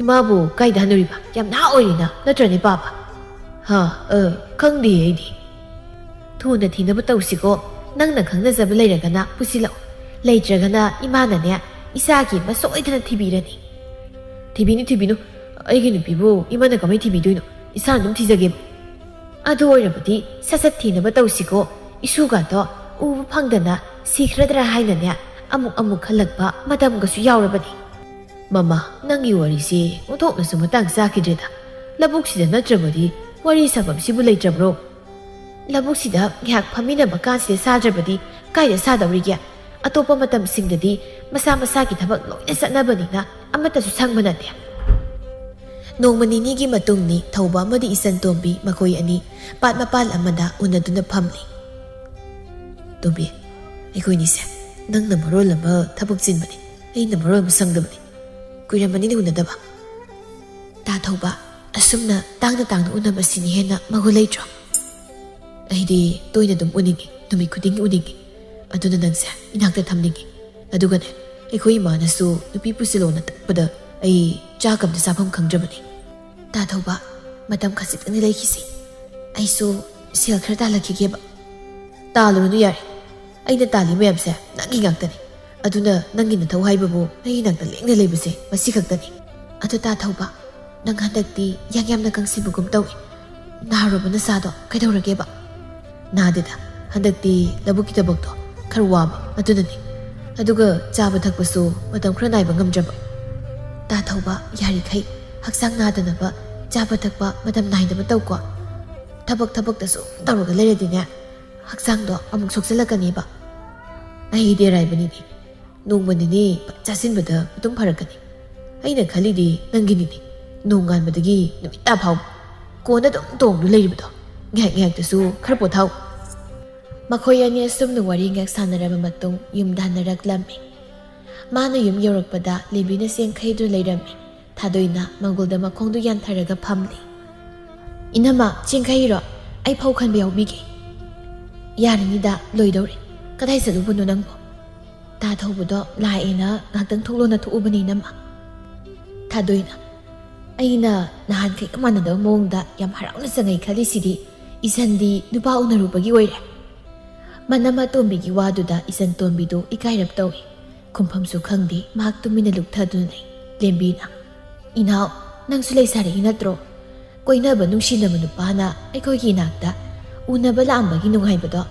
ꯏꯃꯥꯕꯨ ꯀꯥꯏꯗ ꯍꯟꯅꯨꯔꯤꯕ? ꯌꯥꯝ ꯅꯍꯥ ꯑꯣꯏꯔꯤꯅ, ꯅꯠꯇ꯭ꯔꯅꯦ ꯄꯥꯕ?" "ꯍꯥ, ꯑ, ꯈꯪꯗꯦ ꯑꯩꯗꯤ꯫" "ꯊꯨꯅ ꯊꯤꯅꯕ ꯇꯧꯁꯤꯀꯣ꯫ ꯅꯪꯅ ꯈꯪꯅꯖꯕ ꯂꯩꯔꯒꯅ ꯄꯨꯁꯤꯜꯂꯛꯎ꯫ ꯂꯩꯇ꯭ꯔꯒꯅ ꯏꯃꯥꯅꯅꯦ, ꯏꯆꯥꯒꯤ ꯑꯃ ꯁꯣꯏꯗꯅ ꯊꯤꯕꯤꯔꯅꯤ꯫" "ꯊꯤꯕꯤꯅꯨ, ꯊꯤꯕꯤꯅꯨ꯫ ꯑꯩꯒꯤ ꯅꯨꯄꯤꯕꯨ ꯏꯃꯥꯅ ꯀꯃꯥꯏ ꯊꯤꯕꯤꯗꯣꯏꯅꯣ? ꯏꯁꯥꯅ ꯑꯗꯨꯝ ꯊꯤꯖꯒꯦꯕ꯫" "ꯑꯗꯨ ꯑꯣꯏꯔꯕꯗꯤ ꯁꯠ ꯁꯠ ꯊꯤꯅꯕ ꯇꯧꯁꯤꯀꯣ꯫ ꯏꯁꯨꯒꯗꯣ ꯎꯕ ꯐꯪꯗꯅ ꯁꯤꯈ꯭ꯔꯗ꯭ꯔꯥ ꯍꯥꯏꯅꯅꯦ, ꯑꯃꯨꯛ ꯑꯃꯨꯛ ꯈꯜꯂꯛꯄ ꯃꯇꯝꯒꯁꯨ ꯌꯥꯎꯔꯕꯅꯤ꯫" "ꯃꯃꯥ, ꯅꯪꯒꯤ ꯋꯥꯔꯤꯁꯤ ꯑꯣꯟꯊꯣꯛꯅꯁꯨ ꯃꯇꯥꯡ ꯆꯥꯈꯤꯗ꯭ꯔꯦꯗ꯫ ꯂꯧꯕꯨꯛꯁꯤꯗ ꯅꯠꯇ꯭ꯔꯕꯗꯤ ꯋꯥꯔꯤ ꯁꯥꯐꯝꯁꯤꯕꯨ ꯂꯩꯇ꯭ꯔꯕ꯭ꯔꯣ? ꯂꯧꯕꯨꯛꯁꯤꯗ ꯉꯥꯏꯍꯥꯛ ꯐꯝꯃꯤꯟꯅꯕ ꯀꯥꯟꯁꯤꯗ ꯁꯥꯗ꯭ꯔꯕꯗꯤ ꯀꯥꯏꯗ ꯁꯥꯗꯧꯔꯤꯒꯦ? ꯑꯇꯣꯞꯄ ꯃꯇꯝꯁꯤꯡꯗꯗꯤ ꯃꯁꯥ ꯃꯁꯥꯒꯤ ꯊꯕꯛ ꯂꯣꯏꯅ ꯆꯠꯅꯕꯅꯤꯅ ꯑꯃꯠꯇꯁꯨ ꯁꯪꯕ ꯅꯠꯇꯦ"꯫ ꯅꯣꯡꯃ ꯅꯤꯅꯤꯒꯤ ꯃꯇꯨꯡꯅꯤ ꯊꯧꯕ ꯑꯃꯗꯤ ꯏꯆꯟ ꯇꯣꯝꯕꯤ ꯃꯈꯣꯏ ꯑꯅꯤ ꯄꯥꯠ ꯃꯄꯥꯜ ꯑꯃꯗ ꯎꯅꯗꯨꯅ ꯐꯝꯂꯤ꯫ "ꯇꯣꯝꯕꯤ, ꯑꯩꯈꯣꯏꯅꯤꯁꯦ ꯅꯪꯅ ꯃꯔꯣꯜ ꯑꯃ ꯊꯕꯛ ꯆꯤꯟꯕꯅꯤ, ꯑꯩꯅ ꯃꯔꯣꯜ ꯑꯃ ꯁꯪꯗꯕꯅꯤ꯫ ꯀꯨꯏꯔꯝꯃꯅꯤꯅꯦ ꯎꯅꯗꯕ"꯫ "ꯇꯥ ꯊꯧꯕ, ꯑꯁꯨꯝꯅ ꯇꯥꯡꯅ ꯇꯥꯡꯅ ꯎꯅꯕꯁꯤꯅ ꯍꯦꯟꯅ ꯃꯒꯨꯟ ꯂꯩꯇ꯭ꯔꯣ? ꯑꯩꯗꯤ ꯇꯣꯏꯅ ꯑꯗꯨꯝ ꯎꯅꯤꯡꯉꯤ, ꯅꯨꯃꯤꯠ ꯈꯨꯗꯤꯡꯒꯤ ꯎꯅꯤꯡꯉꯤ꯫ ꯑꯗꯨꯅ ꯅꯪꯁꯦ ꯏꯅꯥꯛꯇ ꯊꯝꯅꯤꯡꯉꯤ꯫ ꯑꯗꯨꯒꯅꯦ, ꯑꯩꯈꯣꯏ ꯏꯃꯥꯅꯁꯨ ꯅꯨꯄꯤ ꯄꯨꯁꯤꯜꯂꯣꯅ ꯇꯛꯄꯗ ꯑꯩ ꯆꯥꯛ ꯑꯝꯇ ꯆꯥꯐꯝ ꯈꯪꯗ꯭ꯔꯕꯅꯤ"꯫ "ꯇꯥ ꯊꯧꯕ, ꯃꯇꯝ ꯈꯖꯤꯛꯇꯪꯗꯤ ꯂꯩꯈꯤꯁꯤ꯫ ꯑꯩꯁꯨ ꯁꯦꯜ ꯈꯔ ꯇꯥꯜꯂꯛꯈꯤꯒꯦꯕ"꯫ "ꯇꯥꯜꯂꯨꯔꯅꯨ ꯌꯥꯔꯦ꯫ ꯑꯩꯅ ꯇꯥꯜꯂꯤ ꯃꯌꯥꯝꯁꯦ ꯅꯪꯒꯤ ꯉꯥꯛꯇꯅꯤ꯫ ꯑꯗꯨꯅ ꯅꯪꯒꯤ ꯅꯊꯧ ꯍꯥꯏꯕꯕꯨ ꯅꯪꯒꯤ ꯅꯥꯛꯇ ꯂꯦꯡꯅ ꯂꯩꯕꯁꯦ ꯃꯁꯤ ꯈꯛꯇꯅꯤ"꯫ "ꯑꯗꯨ ꯇꯥ ꯊꯧꯕ, ꯅꯪ ꯍꯟꯗꯛꯇꯤ ꯌꯥꯡ ꯌꯥꯝꯅ ꯀꯪꯁꯤꯟꯕꯒꯨꯝ ꯇꯧꯏ꯫ ꯅꯥꯔꯨꯔꯕ ꯅꯁꯥꯗꯣ? ꯀꯩꯗꯧꯔꯒꯦꯕ?" "ꯅꯥꯗꯦꯗ, ꯍꯟꯗꯛꯇꯤ ꯂꯧꯕꯨꯛꯀꯤ ꯊꯕꯛꯇꯣ ꯈꯔ ꯋꯥꯕ, ꯑꯗꯨꯅꯅꯤ꯫ ꯑꯗꯨꯒ ꯆꯥꯕ ꯊꯛꯄꯁꯨ ꯃꯇꯝ ꯈꯔ ꯅꯥꯏꯕ ꯉꯝꯗ꯭ꯔꯕ"꯫ "ꯇꯥ ꯊꯧꯕ, ꯌꯥꯔꯤꯈꯩ ꯍꯛꯆꯥꯡ ꯅꯥꯗꯅꯕ ꯆꯥꯕ ꯊꯛꯄ ꯃꯇꯝ ꯅꯥꯏꯅꯕ ꯇꯧꯀꯣ꯫ ꯊꯕꯛ ꯊꯕꯛꯇ ꯁꯨꯝ ꯇꯧꯔꯒ ꯂꯩꯔꯗꯤꯅꯦ, ꯍꯛꯆꯥꯡꯗꯣ ꯑꯃꯨꯛ ꯁꯣꯛꯆꯤꯜꯂꯛꯀꯅꯦꯕ"꯫ "ꯑꯩꯗꯤ ꯑꯔꯥꯏꯕꯅꯤꯅꯦ, ꯅꯣꯡꯃ ꯅꯤꯅꯤ ꯆꯥꯁꯤꯟꯕꯗ ꯑꯗꯨꯝ ꯐꯔꯛꯀꯅꯤ꯫ ꯑꯩꯅ ꯈꯜꯂꯤꯗꯤ ꯅꯪꯒꯤꯅꯤꯅꯦ, ꯅꯣꯡꯉꯥꯟꯕꯗꯒꯤ ꯅꯨꯃꯤꯠ ꯇꯥ ꯐꯥꯎꯕ ꯀꯣꯟꯗ ꯑꯗꯨꯝ ꯇꯣꯡꯗꯨ ꯂꯩꯔꯤꯕꯗꯣ꯫ ꯉꯥꯏꯍꯥꯛ ꯉꯥꯏꯍꯥꯛꯇꯁꯨ ꯈꯔ ꯄꯣꯊꯥꯎ"꯫ ꯃꯈꯣꯏ ꯑꯅꯤ ꯑꯁꯨꯝꯅ ꯋꯥꯔꯤ ꯉꯥꯏꯍꯥꯛ ꯁꯥꯟꯅꯔꯕ ꯃꯇꯨꯡ ꯌꯨꯝꯗ ꯍꯟꯅꯔꯛꯂꯝꯃꯤ꯫ ꯃꯥꯅ ꯌꯨꯝ ꯌꯧꯔꯛꯄꯗ ꯂꯦꯝꯕꯤꯅ ꯆꯦꯟꯈꯩꯗꯨꯅ ꯂꯩꯔꯝꯃꯤ꯫ ꯊꯥꯗꯣꯏꯅ ꯃꯪꯒꯣꯜꯗ ꯃꯈꯣꯡꯗꯨ ꯌꯥꯟꯊꯔꯒ ꯐꯝꯂꯤ꯫ "ꯏꯅꯝꯃ, ꯆꯦꯟꯈꯩꯔꯣ? ꯑꯩ ꯐꯧ ꯈꯟꯕ ꯌꯥꯎꯕꯤꯒꯦ"꯫ "ꯌꯥꯔꯅꯤꯗ, ꯂꯣꯏꯗꯧꯔꯦ꯫ ꯀꯗꯥꯏ ꯆꯠꯂꯨꯕꯅꯣ ꯅꯪꯕꯣ?" "ꯇꯥ ꯊꯧꯕꯗꯣ ꯂꯥꯛꯑꯦꯅ ꯉꯥꯛꯇꯪ ꯊꯣꯛꯂꯣꯅ ꯊꯣꯛꯎꯕꯅꯤ, ꯏꯅꯝꯃ"꯫ ꯊꯥꯗꯣꯏꯅ, "ꯑꯩꯅ ꯅꯍꯥꯟꯈꯩꯒ ꯃꯥꯟꯅꯗꯕ ꯃꯑꯣꯡꯗ ꯌꯥꯝ ꯍꯔꯥꯎꯅ ꯆꯪꯉꯩ ꯈꯜꯂꯤꯁꯤꯗꯤ, ꯏꯆꯟꯗꯤ ꯅꯨꯄꯥ ꯎꯅꯔꯨꯕꯒꯤ ꯑꯣꯏꯔꯦ"꯫ ꯃꯅꯝ ꯑꯇꯣꯝꯕꯤꯒꯤ ꯋꯥꯗꯨꯗ ꯏꯆꯟ ꯇꯣꯝꯕꯤꯗꯨ ꯏꯀꯥꯏꯔꯞ ꯇꯧꯏ꯫ ꯈꯨꯝꯐꯝꯁꯨ ꯈꯪꯗꯦ, ꯃꯍꯥꯛ ꯇꯨꯃꯤꯟꯅ ꯂꯨꯞꯊꯗꯨꯅ ꯂꯩ꯫ ꯂꯦꯝꯕꯤꯅ, "ꯏꯅꯥꯎ, ꯅꯪꯁꯨ ꯂꯩꯁꯥꯔꯛꯏ ꯅꯠꯇ꯭ꯔꯣ? ꯀꯣꯏꯅꯕ ꯅꯨꯡꯁꯤꯅꯕ ꯅꯨꯄꯥꯅ ꯑꯩꯈꯣꯏꯒꯤ ꯏꯅꯥꯛꯇ ꯎꯅꯕ ꯂꯥꯛꯑꯝꯕꯒꯤ ꯅꯨꯡꯉꯥꯏꯕꯗꯣ,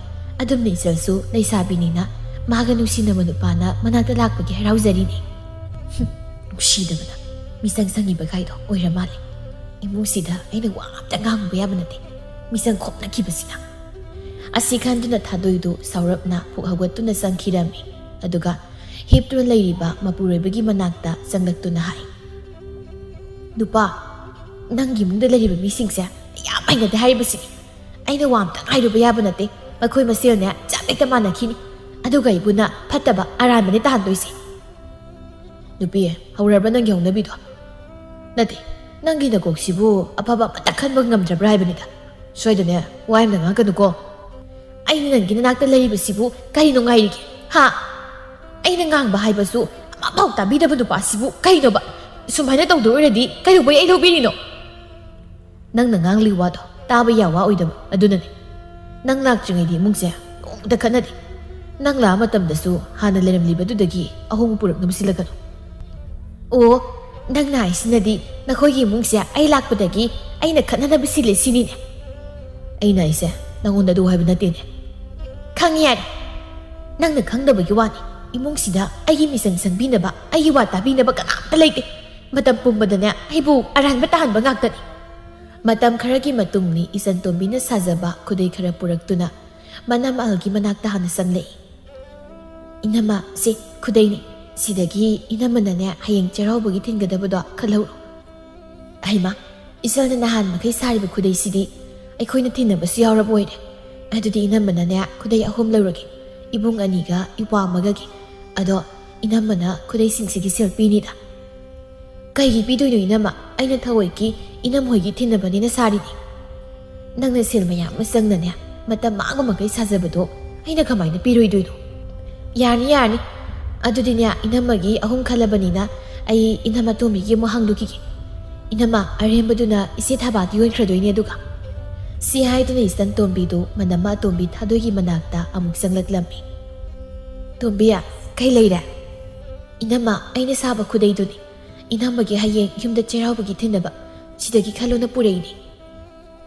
ꯑꯗꯨꯝꯅ ꯏꯆꯜꯁꯨ ꯂꯩꯁꯥꯕꯤꯅꯤꯅ ꯃꯥꯒ ꯅꯨꯡꯁꯤꯅꯕ ꯅꯨꯄꯥꯅ ꯃꯅꯥꯛꯇ ꯂꯥꯛꯄꯒꯤ ꯍꯔꯥꯎꯖꯔꯤꯅꯤ"꯫ "ꯍꯨꯝ, ꯅꯨꯡꯁꯤꯗꯕꯅ ꯃꯤꯆꯪ ꯆꯪꯉꯤꯕ ꯀꯥꯏꯗꯣ ꯑꯣꯏꯔ ꯃꯥꯜꯂꯦ꯫ ꯏꯃꯨꯡꯁꯤꯗ ꯑꯩꯅ ꯋꯥ ꯑꯝꯇ ꯉꯥꯡꯕ ꯌꯥꯕ ꯅꯠꯇꯦ, ꯃꯤꯆꯪ ꯈꯣꯝꯅꯈꯤꯕꯁꯤꯅ꯫ ꯑꯁꯤ ꯈꯟꯗꯨꯅ ꯊꯥꯗꯣꯏꯗꯨ ꯁꯥꯎꯔꯞꯅ ꯄꯨꯛ ꯍꯧꯒꯠꯇꯨꯅ ꯆꯪꯈꯤꯔꯝꯃꯤ꯫ ꯑꯗꯨꯒ ꯍꯤꯞꯇꯨꯅ ꯂꯩꯔꯤꯕ ꯃꯄꯨꯔꯣꯏꯕꯒꯤ ꯃꯅꯥꯛꯇ ꯆꯪꯂꯛꯇꯨꯅ ꯍꯥꯏ, "ꯅꯨꯄꯥ, ꯅꯪꯒꯤ ꯏꯃꯨꯡꯗ ꯂꯩꯔꯤꯕ ꯃꯤꯁꯤꯡꯁꯦ ꯌꯥꯝ ꯍꯩꯅꯗꯦ ꯍꯥꯏꯔꯤꯕꯁꯤꯅꯤ꯫ ꯑꯩꯅ ꯋꯥ ꯑꯝꯇ ꯉꯥꯏꯔꯨꯕ ꯌꯥꯕ ꯅꯠꯇꯦ, ꯃꯈꯣꯏ ꯃꯁꯦꯜꯅꯦ ꯆꯞ ꯍꯦꯛꯇ ꯃꯥꯟꯅꯈꯤꯅꯤ꯫ ꯑꯗꯨꯒ ꯑꯩꯕꯨꯅ ꯐꯠꯇꯕ ꯑꯔꯥꯟꯕꯅꯦ ꯇꯥꯍꯟꯗꯣꯏꯁꯦ꯫" "ꯅꯨꯄꯤ, ꯍꯧꯔꯕ꯭ꯔꯥ ꯅꯪꯒꯤ ꯍꯧꯅꯕꯤꯗꯣ? ꯅꯠꯇꯦ, ꯅꯪꯒꯤ ꯅꯀꯣꯛꯁꯤꯕꯨ ꯑꯐꯕ ꯑꯃꯠꯇ ꯈꯟꯕ ꯉꯝꯗ꯭ꯔꯕ꯭ꯔꯥ ꯍꯥꯏꯕꯅꯤꯗ꯫ ꯁ꯭ꯋꯥꯏꯗꯅꯦ ꯋꯥ ꯌꯥꯝꯅ ꯉꯥꯡꯒꯅꯨꯀꯣ꯫ ꯑꯩꯅ ꯅꯪꯒꯤ ꯅꯅꯥꯛꯇ ꯂꯩꯔꯤꯕꯁꯤꯕꯨ ꯀꯔꯤ ꯅꯨꯡꯉꯥꯏꯔꯤꯒꯦ? ꯍꯥ? ꯑꯩꯅ ꯉꯥꯡꯕ ꯍꯥꯏꯕꯁꯨ ꯑꯃꯐꯥꯎ ꯇꯥꯕꯤꯗꯕ ꯅꯨꯄꯥꯁꯤꯕꯨ ꯀꯩꯅꯣꯕ? ꯁꯨꯃꯥꯏꯅ ꯇꯧꯗꯣꯏ ꯑꯣꯏꯔꯗꯤ ꯀꯩꯗꯧꯕꯩ ꯑꯩ ꯂꯧꯕꯤꯔꯤꯅꯣ?" "ꯅꯪꯅ ꯉꯥꯡꯂꯤ ꯋꯥꯗꯣ ꯇꯥꯕ ꯌꯥ ꯋꯥ ꯑꯣꯏꯗꯕ ꯑꯗꯨꯅꯅꯦ꯫ ꯅꯪ ꯂꯥꯛꯇ꯭ꯔꯤꯉꯩꯗꯤ ꯏꯃꯨꯡꯁꯦ ꯅꯣꯡꯃꯇ ꯈꯠꯅꯗꯦ꯫ ꯅꯪ ꯂꯥꯛꯑ ꯃꯇꯝꯗꯁꯨ ꯍꯥꯟꯅ ꯂꯩꯔꯝꯂꯤꯕꯗꯨꯗꯒꯤ ꯑꯍꯣꯡꯕ ꯄꯨꯔꯛꯅꯕ ꯁꯤꯜꯂꯛꯀꯅꯨ꯫" "ꯑꯣ, ꯅꯪꯅ ꯍꯥꯏꯁꯤꯅꯗꯤ ꯅꯈꯣꯏꯒꯤ ꯏꯃꯨꯡꯁꯦ ꯑꯩ ꯂꯥꯛꯄꯗꯒꯤ ꯑꯩꯅ ꯈꯠꯅꯅꯕ ꯁꯤꯜꯂꯦ ꯁꯤꯅꯤꯅꯦ?" "ꯑꯩꯅ ꯍꯥꯏꯁꯦ ꯅꯪꯉꯣꯟꯗ ꯑꯗꯨ ꯍꯥꯏꯕ ꯅꯠꯇꯦꯅꯦ꯫" "ꯈꯪꯉꯤ ꯌꯥꯔꯦ꯫ ꯅꯪꯅ ꯈꯪꯗꯕꯒꯤ ꯋꯥꯅꯤ꯫ ꯏꯃꯨꯡꯁꯤꯗ ꯑꯩꯒꯤ ꯃꯤꯆꯪ ꯆꯪꯕꯤꯅꯕ, ꯑꯩꯒꯤ ꯋꯥ ꯇꯥꯕꯤꯅꯕ ꯀꯅꯥꯝꯇ ꯂꯩꯇꯦ꯫ ꯃꯇꯝ ꯄꯨꯝꯕꯗꯅꯦ ꯑꯩꯕꯨ ꯑꯔꯥꯟꯕ ꯇꯥꯍꯟꯕ ꯉꯥꯛꯇꯅꯤ꯫" ꯃꯇꯝ ꯈꯔꯒꯤ ꯃꯇꯨꯡꯅꯤ ꯏꯆꯟ ꯇꯣꯝꯕꯤꯅ ꯁꯥꯖꯕ ꯈꯨꯗꯩ ꯈꯔ ꯄꯨꯔꯛꯇꯨꯅ ꯃꯅꯝ ꯑꯍꯜꯒꯤ ꯃꯅꯥꯛꯇ ꯍꯥꯟꯅ ꯆꯪꯂꯛꯏ꯫ "ꯏꯅꯝꯃ, ꯁꯤ ꯈꯨꯗꯩꯅꯤ꯫ ꯁꯤꯗꯒꯤ ꯏꯅꯝꯃꯅꯅꯦ ꯍꯌꯦꯡ ꯆꯩꯔꯥꯎꯕꯒꯤ ꯊꯤꯟꯒꯗꯕꯗꯣ ꯈꯜꯍꯧꯔꯣ꯫" "ꯑꯍꯩꯃ, ꯏꯆꯜꯅ ꯅꯍꯥꯟ ꯃꯈꯩ ꯁꯥꯔꯤꯕ ꯈꯨꯗꯩꯁꯤꯗꯤ ꯑꯩꯈꯣꯏꯅ ꯊꯤꯟꯅꯕꯁꯨ ꯌꯥꯎꯔꯕ ꯑꯣꯏꯔꯦ꯫ ꯑꯗꯨꯗꯤ ꯏꯅꯝꯃꯅꯅꯦ ꯈꯨꯗꯩ ꯑꯍꯨꯝ ꯂꯧꯔꯒꯦ, ꯏꯕꯨꯡ ꯑꯅꯤꯒ ꯏꯄ꯭ꯋꯥ ꯑꯃꯒꯒꯤ꯫ ꯑꯗꯣ ꯏꯅꯝꯃꯅ ꯈꯨꯗꯩꯁꯤꯡꯁꯤꯒꯤ ꯁꯦꯜ ꯄꯤꯅꯤꯗ꯫" "ꯀꯩꯒꯤ ꯄꯤꯗꯣꯏꯅꯣ ꯏꯅꯝꯃ? ꯑꯩꯅ ꯊꯑꯣꯏꯀꯤ ꯏꯅꯝ ꯍꯣꯏꯒꯤ ꯊꯤꯟꯅꯕꯅꯦꯅ ꯁꯥꯔꯤꯅꯤ꯫ ꯅꯪꯅ ꯁꯦꯜ ꯃꯌꯥꯝ ꯑꯃ ꯆꯪꯅꯅꯦ ꯃꯇꯝ ꯃꯥꯡꯕ ꯃꯈꯩ ꯁꯥꯖꯕꯗꯣ ꯑꯩꯅ ꯀꯃꯥꯏꯅ ꯄꯤꯔꯣꯏꯗꯣꯏꯅꯣ?" "ꯌꯥꯔꯅꯤ, ꯌꯥꯔꯅꯤ꯫ ꯑꯗꯨꯗꯤꯅꯦ, ꯏꯅꯝꯃꯒꯤ ꯑꯍꯨꯝ ꯈꯜꯂꯕꯅꯤꯅ ꯑꯩ ꯏꯅꯝꯃ ꯇꯣꯝꯕꯤꯒꯤ ꯑꯃꯨꯛ ꯍꯥꯡꯗꯣꯛꯈꯤꯒꯦ꯫ ꯏꯅꯝꯃ, ꯑꯔꯦꯝꯕꯗꯨꯅ ꯏꯆꯦ ꯊꯥꯕꯥꯗ ꯌꯣꯟꯈ꯭ꯔꯗꯣꯏꯅꯦ ꯑꯗꯨꯒ꯫" ꯁꯤ ꯍꯥꯏꯗꯨꯅ ꯏꯆꯟ ꯇꯣꯝꯕꯤꯗꯨ ꯃꯅꯝꯃ ꯑꯇꯣꯝꯕꯤ ꯊꯥꯗꯣꯏꯒꯤ ꯃꯅꯥꯛꯇ ꯑꯃꯨꯛ ꯆꯪꯂꯛꯂꯝꯃꯤ꯫ "ꯇꯣꯝꯕꯤ, ꯀꯩ ꯂꯩꯔꯦ?" "ꯏꯅꯝꯃ, ꯑꯩꯅ ꯁꯥꯕ ꯈꯨꯗꯩꯗꯨꯅꯤ꯫ ꯏꯅꯝꯃꯒꯤ ꯍꯌꯦꯡ ꯌꯨꯝꯗ ꯆꯩꯔꯥꯎꯕꯒꯤ ꯊꯤꯟꯅꯕ꯫ ꯁꯤꯗꯒꯤ ꯈꯜꯂꯣꯅ ꯄꯨꯔꯛꯏꯅꯤ꯫"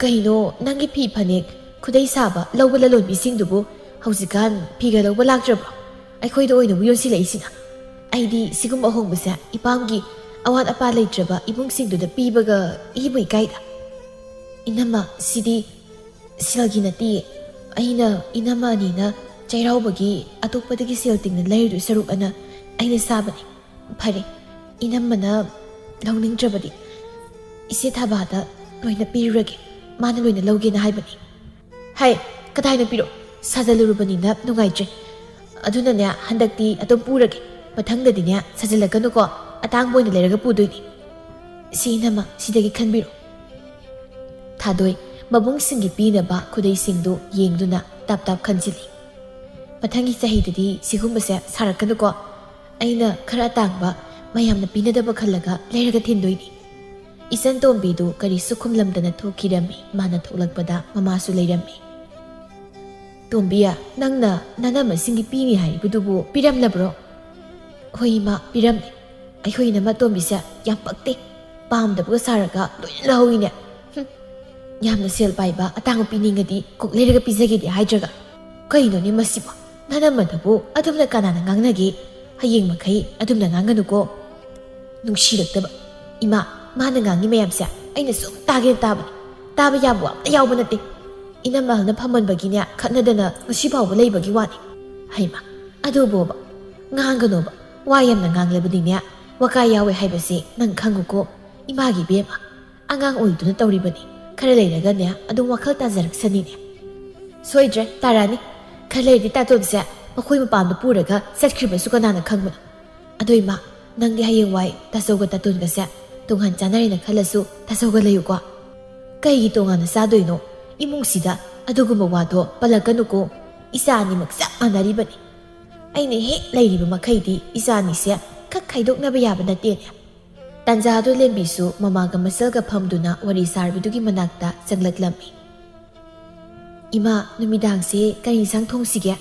"ꯀꯩꯅꯣ, ꯅꯪꯒꯤ ꯐꯤ ꯐꯅꯦꯛ, ꯈꯨꯗꯩ ꯁꯥꯕ ꯂꯧꯕ ꯂꯂꯣꯟꯕꯤꯁꯤꯡꯗꯨꯕꯨ ꯍꯧꯖꯤꯛꯀꯥꯟ ꯐꯤꯒ ꯂꯧꯕ ꯂꯥꯛꯇ꯭ꯔꯕ꯭ꯔꯣ? ꯑꯩꯈꯣꯏꯗ ꯑꯣꯏꯅꯕꯨ ꯌꯣꯟꯁꯤꯜꯂꯛꯏꯁꯤꯅ?" ꯑꯩꯗꯤ ꯁꯤꯒꯨꯝꯕ ꯑꯍꯣꯡꯕꯁꯦ ꯏꯄꯥꯝꯒꯤ ꯑꯋꯥꯠ ꯑꯄꯥ ꯂꯩꯇ꯭ꯔꯕ ꯏꯃꯨꯡꯁꯤꯡꯗꯨꯗ ꯄꯤꯕꯒ ꯏꯕꯨ ꯏꯀꯥꯏꯗ꯫ ꯏꯅꯝꯃ, ꯁꯤꯗꯤ ꯁꯦꯜꯒꯤ ꯅꯠꯇꯤꯌꯦ꯫ ꯑꯩꯅ ꯏꯅꯝꯃ ꯑꯅꯤꯅ ꯆꯩꯔꯥꯎꯕꯒꯤ ꯑꯇꯣꯞꯄꯗꯒꯤ ꯁꯦꯜ ꯇꯤꯡꯅ ꯂꯩꯔꯨꯗꯣꯏ ꯁꯔꯨꯛ ꯑꯅ ꯑꯩꯅ ꯁꯥꯕꯅꯤ꯫ ꯐꯔꯦ, ꯏꯅꯝꯃꯅ ꯂꯧꯅꯤꯡꯗ꯭ꯔꯕꯗꯤ ꯏꯆꯦ ꯊꯥꯕꯥꯗ ꯂꯣꯏꯅ ꯄꯤꯔꯨꯔꯒꯦ꯫ ꯃꯥꯅ ꯂꯣꯏꯅ ꯂꯧꯒꯦꯅ ꯍꯥꯏꯕꯅꯤ꯫ ꯍꯥꯏ, ꯀꯗꯥꯏꯅꯣ ꯄꯤꯔꯣ? ꯁꯥꯖꯜꯂꯨꯔꯕꯅꯤꯅ ꯅꯨꯡꯉꯥꯏꯇ꯭ꯔꯦ꯫ ꯑꯗꯨꯅꯅꯦ, ꯍꯟꯗꯛꯇꯤ ꯑꯗꯨꯝ ꯄꯨꯔꯒꯦ꯫ ꯃꯊꯪꯗꯗꯤꯅꯦ, ꯁꯥꯖꯜꯂꯛꯀꯅꯨꯀꯣ꯫ ꯑꯇꯥꯡꯕ ꯑꯣꯏꯅ ꯂꯩꯔꯒ ꯄꯨꯗꯣꯏꯅꯤ꯫ ꯁꯤ ꯏꯅꯝꯃ, ꯁꯤꯗꯒꯤ ꯈꯟꯕꯤꯔꯣ꯫ ꯊꯥꯗꯣꯏ ꯃꯕꯨꯡꯁꯤꯡꯒꯤ ꯄꯤꯅꯕ ꯈꯨꯗꯩꯁꯤꯡꯗꯨ ꯌꯦꯡꯗꯨꯅ ꯇꯞ ꯇꯞ ꯈꯟꯖꯤꯜꯂꯤ꯫ ꯃꯊꯪꯒꯤ ꯆꯍꯤꯗꯗꯤ ꯁꯤꯒꯨꯝꯕꯁꯦ ꯁꯥꯔꯛꯀꯅꯨꯀꯣ꯫ ꯑꯩꯅ ꯈꯔ ꯑꯇꯥꯡꯕ, ꯃꯌꯥꯝꯅ ꯄꯤꯅꯗꯕ ꯈꯜꯂꯒ ꯂꯩꯔꯒ ꯊꯤꯟꯗꯣꯏꯅꯤ꯫ ꯏꯆꯟ ꯇꯣꯝꯕꯤꯗꯨ ꯀꯔꯤꯁꯨ ꯈꯨꯝꯂꯝꯗꯅ ꯊꯣꯛꯈꯤꯔꯝꯃꯤ꯫ ꯃꯥꯅ ꯊꯣꯛꯂꯛꯄꯗ ꯃꯃꯥꯁꯨ ꯂꯩꯔꯝꯃꯤ꯫ "ꯇꯣꯝꯕꯤ, ꯅꯪꯅ ꯅꯅꯝꯃꯁꯤꯡꯒꯤ ꯄꯤꯅꯤ ꯍꯥꯏꯔꯤꯕꯗꯨꯕꯨ ꯄꯤꯔꯝꯂꯕ꯭ꯔꯣ?" "ꯍꯣꯏ ꯏꯃꯥ, ꯄꯤꯔꯝꯃꯦ꯫ ꯑꯩꯈꯣꯏ ꯏꯅꯝꯃ ꯇꯣꯝꯕꯤꯁꯦ ꯌꯥꯝ ꯄꯛꯇꯦ꯫ ꯄꯥꯝꯗꯕꯒ ꯁꯥꯔꯒ ꯂꯣꯏꯅ ꯂꯧꯍꯧꯏꯅꯦ꯫ ꯍꯨꯝ, ꯌꯥꯝꯅ ꯁꯦꯜ ꯄꯥꯏꯕ ꯑꯇꯥꯡꯕ ꯄꯤꯅꯤꯡꯉꯗꯤ ꯀꯣꯛ ꯂꯩꯔꯒ ꯄꯤꯖꯒꯦꯗꯤ ꯍꯥꯏꯗ꯭ꯔꯒ꯫ ꯀꯩꯅꯣꯅꯦ ꯃꯁꯤꯕꯣ? ꯅꯅꯝꯃꯗꯨꯕꯨ ꯑꯗꯨꯝꯅ ꯀꯅꯥꯅ ꯉꯥꯡꯅꯒꯦ? ꯍꯌꯦꯡ ꯃꯈꯩ ꯑꯗꯨꯝꯅ ꯉꯥꯡꯒꯅꯨꯀꯣ꯫" ꯅꯨꯡꯁꯤꯔꯛꯇꯕ꯫ "ꯏꯃꯥ, ꯃꯥꯅ ꯉꯥꯡꯉꯤ ꯃꯌꯥꯝꯁꯦ ꯑꯩꯅ ꯁꯨꯝ ꯇꯥꯒꯦꯅ ꯇꯥꯕꯅꯤ꯫ ꯇꯥꯕ ꯌꯥꯕ ꯋꯥ ꯑꯝꯇ ꯌꯥꯎꯕ ꯅꯠꯇꯦ꯫ ꯏꯅꯝꯃ ꯑꯍꯜꯅ ꯐꯝꯃꯟꯕꯒꯤꯅꯦ ꯈꯠꯅꯗꯅ ꯉꯁꯤ ꯐꯥꯎꯕ ꯂꯩꯕꯒꯤ ꯋꯥꯅꯤ꯫" "ꯍꯩꯃꯥ, ꯑꯗꯨꯕꯣꯕ, ꯉꯥꯡꯒꯅꯣꯕ꯫ ꯋꯥ ꯌꯥꯝꯅ ꯉꯥꯡꯂꯕꯗꯤꯅꯦ ꯋꯥꯀꯥ ꯌꯥꯎꯋꯦ ꯍꯥꯏꯕꯁꯦ ꯅꯪ ꯈꯪꯉꯨꯀꯣ꯫ ꯏꯃꯥꯒꯤ ꯏꯕꯦꯝꯃ, ꯑꯉꯥꯡ ꯑꯣꯏꯗꯨꯅ ꯇꯧꯔꯤꯕꯅꯤ꯫ ꯈꯔ ꯂꯩꯔꯒꯅꯦ ꯑꯗꯨꯝ ꯋꯥꯈꯜ ꯇꯥꯖꯔꯛꯁꯅꯤꯅꯦ꯫" "ꯁꯣꯏꯗ꯭ꯔꯦ, ꯇꯥꯔꯛꯑꯅꯤ꯫ ꯈꯔ ꯂꯩꯔꯗꯤ ꯇꯥꯇꯣꯟꯁꯦ ꯃꯈꯣꯏ ꯃꯄꯥꯝꯗ ꯄꯨꯔꯒ ꯆꯠꯈ꯭ꯔꯤꯕꯁꯨ ꯀꯅꯥꯅ ꯈꯪꯕꯅꯣ꯫ ꯑꯗꯣ ꯏꯃꯥ, ꯅꯪꯗꯤ ꯍꯌꯦꯡꯋꯥꯏ ꯇꯥꯆꯧꯒ ꯇꯥꯇꯣꯟꯒꯁꯦ ꯇꯣꯉꯥꯟ ꯆꯥꯅꯔꯦꯅ ꯈꯜꯂꯁꯨ ꯇꯥꯆꯧꯒ ꯂꯩꯌꯨꯀꯣ꯫" "ꯀꯩꯒꯤ ꯇꯣꯉꯥꯟꯅ ꯆꯥꯗꯣꯏꯅꯣ? ꯏꯃꯨꯡꯁꯤꯗ ꯑꯗꯨꯒꯨꯝꯕ ꯋꯥꯗꯣ ꯄꯜꯂꯛꯀꯅꯨꯀꯣ꯫ ꯏꯆꯥ ꯑꯅꯤꯃꯛ ꯆꯞ ꯃꯥꯟꯅꯔꯤꯕꯅꯤ꯫ ꯑꯩꯅ ꯍꯦꯛ ꯂꯩꯔꯤꯕ ꯃꯈꯩꯗꯤ ꯏꯆꯥ ꯑꯅꯤꯁꯦ ꯈꯛ ꯈꯥꯏꯗꯣꯛꯅꯕ ꯌꯥꯕ ꯅꯠꯇꯦꯅꯦ꯫" ꯇꯥꯟꯖꯥꯗꯨ ꯂꯦꯝꯕꯤꯁꯨ ꯃꯃꯥꯒ ꯃꯆꯜꯒ ꯐꯝꯗꯨꯅ ꯋꯥꯔꯤ ꯁꯥꯔꯕꯗꯨꯒꯤ ꯃꯅꯥꯛꯇ ꯆꯪꯂꯛꯂꯝꯃꯤ꯫ "ꯏꯃꯥ, ꯅꯨꯃꯤꯗꯥꯡꯁꯦ ꯀꯔꯤ ꯏꯟꯁꯥꯡ ꯊꯣꯡꯁꯤꯒꯦ?"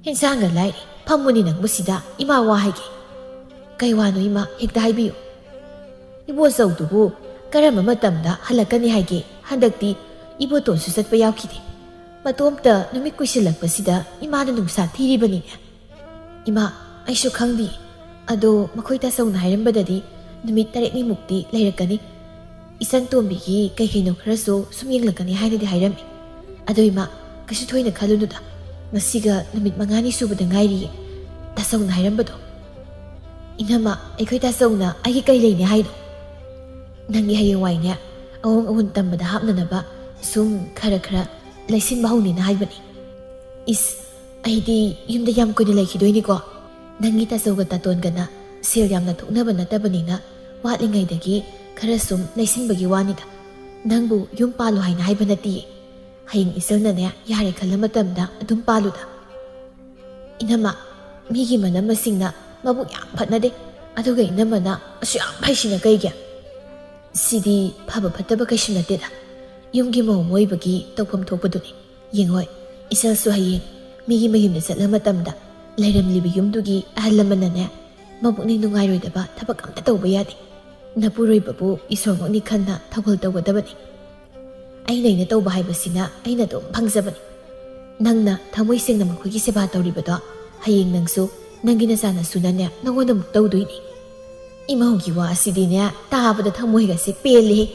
"ꯏꯟꯁꯥꯡꯒ ꯂꯥꯏꯔꯤ, ꯐꯝꯃꯨꯅꯤ ꯅꯪꯕꯨ ꯁꯤꯗ, ꯏꯃꯥ ꯋꯥ ꯍꯥꯏꯒꯦ꯫" "ꯀꯩ ꯋꯥꯅꯣ ꯏꯃꯥ? ꯍꯦꯛꯇ ꯍꯥꯏꯕꯤꯌꯨ꯫" "ꯏꯕꯣꯆꯧꯗꯨꯕꯨ ꯀꯔꯝꯕ ꯃꯇꯝꯗ ꯍꯜꯂꯛꯀꯅꯤ ꯍꯥꯏꯒꯦ? ꯍꯟꯗꯛꯇꯤ ꯏꯕꯣꯇꯣꯟꯁꯨ ꯆꯠꯄ ꯌꯥꯎꯈꯤꯗꯦ꯫ ꯃꯇꯣꯝꯇ ꯅꯨꯃꯤꯠ ꯀꯨꯏꯁꯤꯜꯂꯛꯄꯁꯤꯗ ꯏꯃꯥꯅ ꯅꯨꯡꯁꯥ ꯊꯤꯔꯤꯕꯅꯤꯅꯦ꯫" "ꯏꯃꯥ, ꯑꯩꯁꯨ ꯈꯪꯗꯦ꯫ ꯑꯗꯣ ꯃꯈꯣꯏ ꯇꯥꯆꯧꯅ ꯍꯥꯏꯔꯝꯕꯗꯗꯤ ꯅꯨꯃꯤꯠ ꯇꯔꯦꯠꯅꯤꯃꯨꯛꯇꯤ ꯂꯩꯔꯛꯀꯅꯤ꯫ ꯏꯆꯟ ꯇꯣꯝꯕꯤꯒꯤ ꯀꯩ ꯀꯩꯅꯣ ꯈꯔꯁꯨ ꯁꯨꯝ ꯌꯦꯡꯂꯛꯀꯅꯤ ꯍꯥꯏꯅꯗꯤ ꯍꯥꯏꯔꯝꯃꯤ꯫ ꯑꯗꯣ ꯏꯃꯥ, ꯀꯩꯁꯨ ꯊꯣꯏꯅ ꯈꯜꯂꯨꯅꯨꯗ꯫ ꯉꯁꯤꯒ ꯅꯨꯃꯤꯠ ꯃꯉꯥꯅꯤ ꯁꯨꯕꯗ ꯉꯥꯏꯔꯤꯌꯦ꯫ ꯇꯥꯆꯧꯅ ꯍꯥꯏꯔꯝꯕꯗꯣ꯫ ꯏꯅꯝꯃ, ꯑꯩꯈꯣꯏ ꯇꯥꯆꯧꯅ ꯑꯩꯒꯤ ꯀꯩ ꯂꯩꯅꯤ ꯍꯥꯏꯅꯣ? ꯅꯪꯒꯤ ꯍꯌꯦꯡꯋꯥꯏꯅꯦ, ꯑꯑꯣꯡ ꯑꯑꯣꯟ ꯇꯝꯕꯗ ꯍꯥꯞꯅꯅꯕ ꯁꯨꯝ ꯈꯔ ꯈꯔ ꯂꯩꯁꯤꯟꯕ ꯍꯧꯅꯤꯅ ꯍꯥꯏꯕꯅꯤ꯫ ꯏꯁ, ꯑꯩꯗꯤ ꯌꯨꯝꯗ ꯌꯥꯝ ꯀꯨꯏꯅ ꯂꯩꯈꯤꯗꯣꯏꯅꯤꯀꯣ꯫ ꯅꯪꯒꯤ ꯇꯥꯆꯧꯒ ꯇꯥꯇꯣꯟꯒꯅ ꯁꯦꯜ ꯌꯥꯝꯅ ꯊꯣꯛꯅꯕ ꯅꯠꯇꯕꯅꯤꯅ ꯋꯥꯠꯂꯤꯉꯩꯗꯒꯤ ꯈꯔ ꯁꯨꯝ ꯂꯩꯁꯤꯟꯕꯒꯤ ꯋꯥꯅꯤꯗ꯫ ꯅꯪꯕꯨ ꯌꯨꯝ ꯄꯥꯜꯂꯣ ꯍꯥꯏꯅ ꯍꯥꯏꯕ ꯅꯠꯇꯤꯌꯦ꯫ ꯍꯌꯦꯡ ꯏꯆꯜꯅꯅꯦ ꯌꯥꯔꯦ ꯈꯜꯂ ꯃꯇꯝꯗ ꯑꯗꯨꯝ ꯄꯥꯜꯂꯨꯗ꯫ ꯏꯅꯝꯃ, ꯃꯤꯒꯤ ꯃꯅꯝ ꯃꯁꯤꯡꯅ ꯃꯕꯨꯛ ꯌꯥꯝ ꯐꯠꯅꯗꯦ꯫ ꯑꯗꯨꯒ ꯏꯅꯝꯃꯅ ꯑꯁꯨꯛ ꯌꯥꯝ ꯐꯩꯁꯤꯅ ꯀꯩꯒꯤ? ꯁꯤꯗꯤ ꯐꯕ ꯐꯠꯇꯕ ꯀꯩꯁꯨ ꯅꯠꯇꯦꯗ꯫ ꯌꯨꯝꯒꯤ ꯃꯧ ꯑꯃ ꯑꯣꯏꯕꯒꯤ ꯇꯧꯐꯝ ꯊꯣꯛꯄꯗꯨꯅꯤ꯫ ꯌꯦꯡꯉꯣꯏ, ꯏꯆꯜꯁꯨ ꯍꯌꯦꯡ ꯃꯤꯒꯤ ꯃꯌꯨꯝꯗ ꯆꯠꯂ ꯃꯇꯝꯗ ꯂꯩꯔꯝꯂꯤꯕ ꯌꯨꯝꯗꯨꯒꯤ ꯑꯍꯜ ꯂꯃꯟꯅꯅꯦ ꯃꯕꯨꯛꯅꯤꯡ ꯅꯨꯡꯉꯥꯏꯔꯣꯏꯗꯕ ꯊꯕꯛ ꯑꯝꯇ ꯇꯧꯕ ꯌꯥꯗꯦ꯫ ꯅꯄꯨꯔꯣꯏꯕꯕꯨ ꯏꯁꯣꯔꯃꯛꯅꯤ ꯈꯟꯅ ꯊꯧꯒꯜ ꯇꯧꯒꯗꯕꯅꯤ꯫ ꯑꯩꯅ ꯑꯩꯅ ꯇꯧꯕ ꯍꯥꯏꯕꯁꯤꯅ ꯑꯩꯅ ꯑꯗꯨꯝ ꯐꯪꯖꯕꯅꯤ꯫ ꯅꯪꯅ ꯊꯃꯣꯏ ꯁꯦꯡꯅ ꯃꯈꯣꯏꯒꯤ ꯁꯦꯕꯥ ꯇꯧꯔꯤꯕꯗꯣ ꯍꯌꯦꯡ ꯅꯪꯁꯨ ꯅꯪꯒꯤ ꯅꯆꯥꯅꯁꯨꯅꯅꯦ ꯅꯉꯣꯟꯗ ꯑꯃꯨꯛ ꯇꯧꯗꯣꯏꯅꯤ꯫ ꯏꯃꯧꯒꯤ ꯋꯥ ꯑꯁꯤꯗꯤꯅꯦ ꯇꯥꯕꯗ ꯊꯃꯣꯏꯒꯁꯦ ꯄꯦꯜꯂꯦꯍꯦ꯫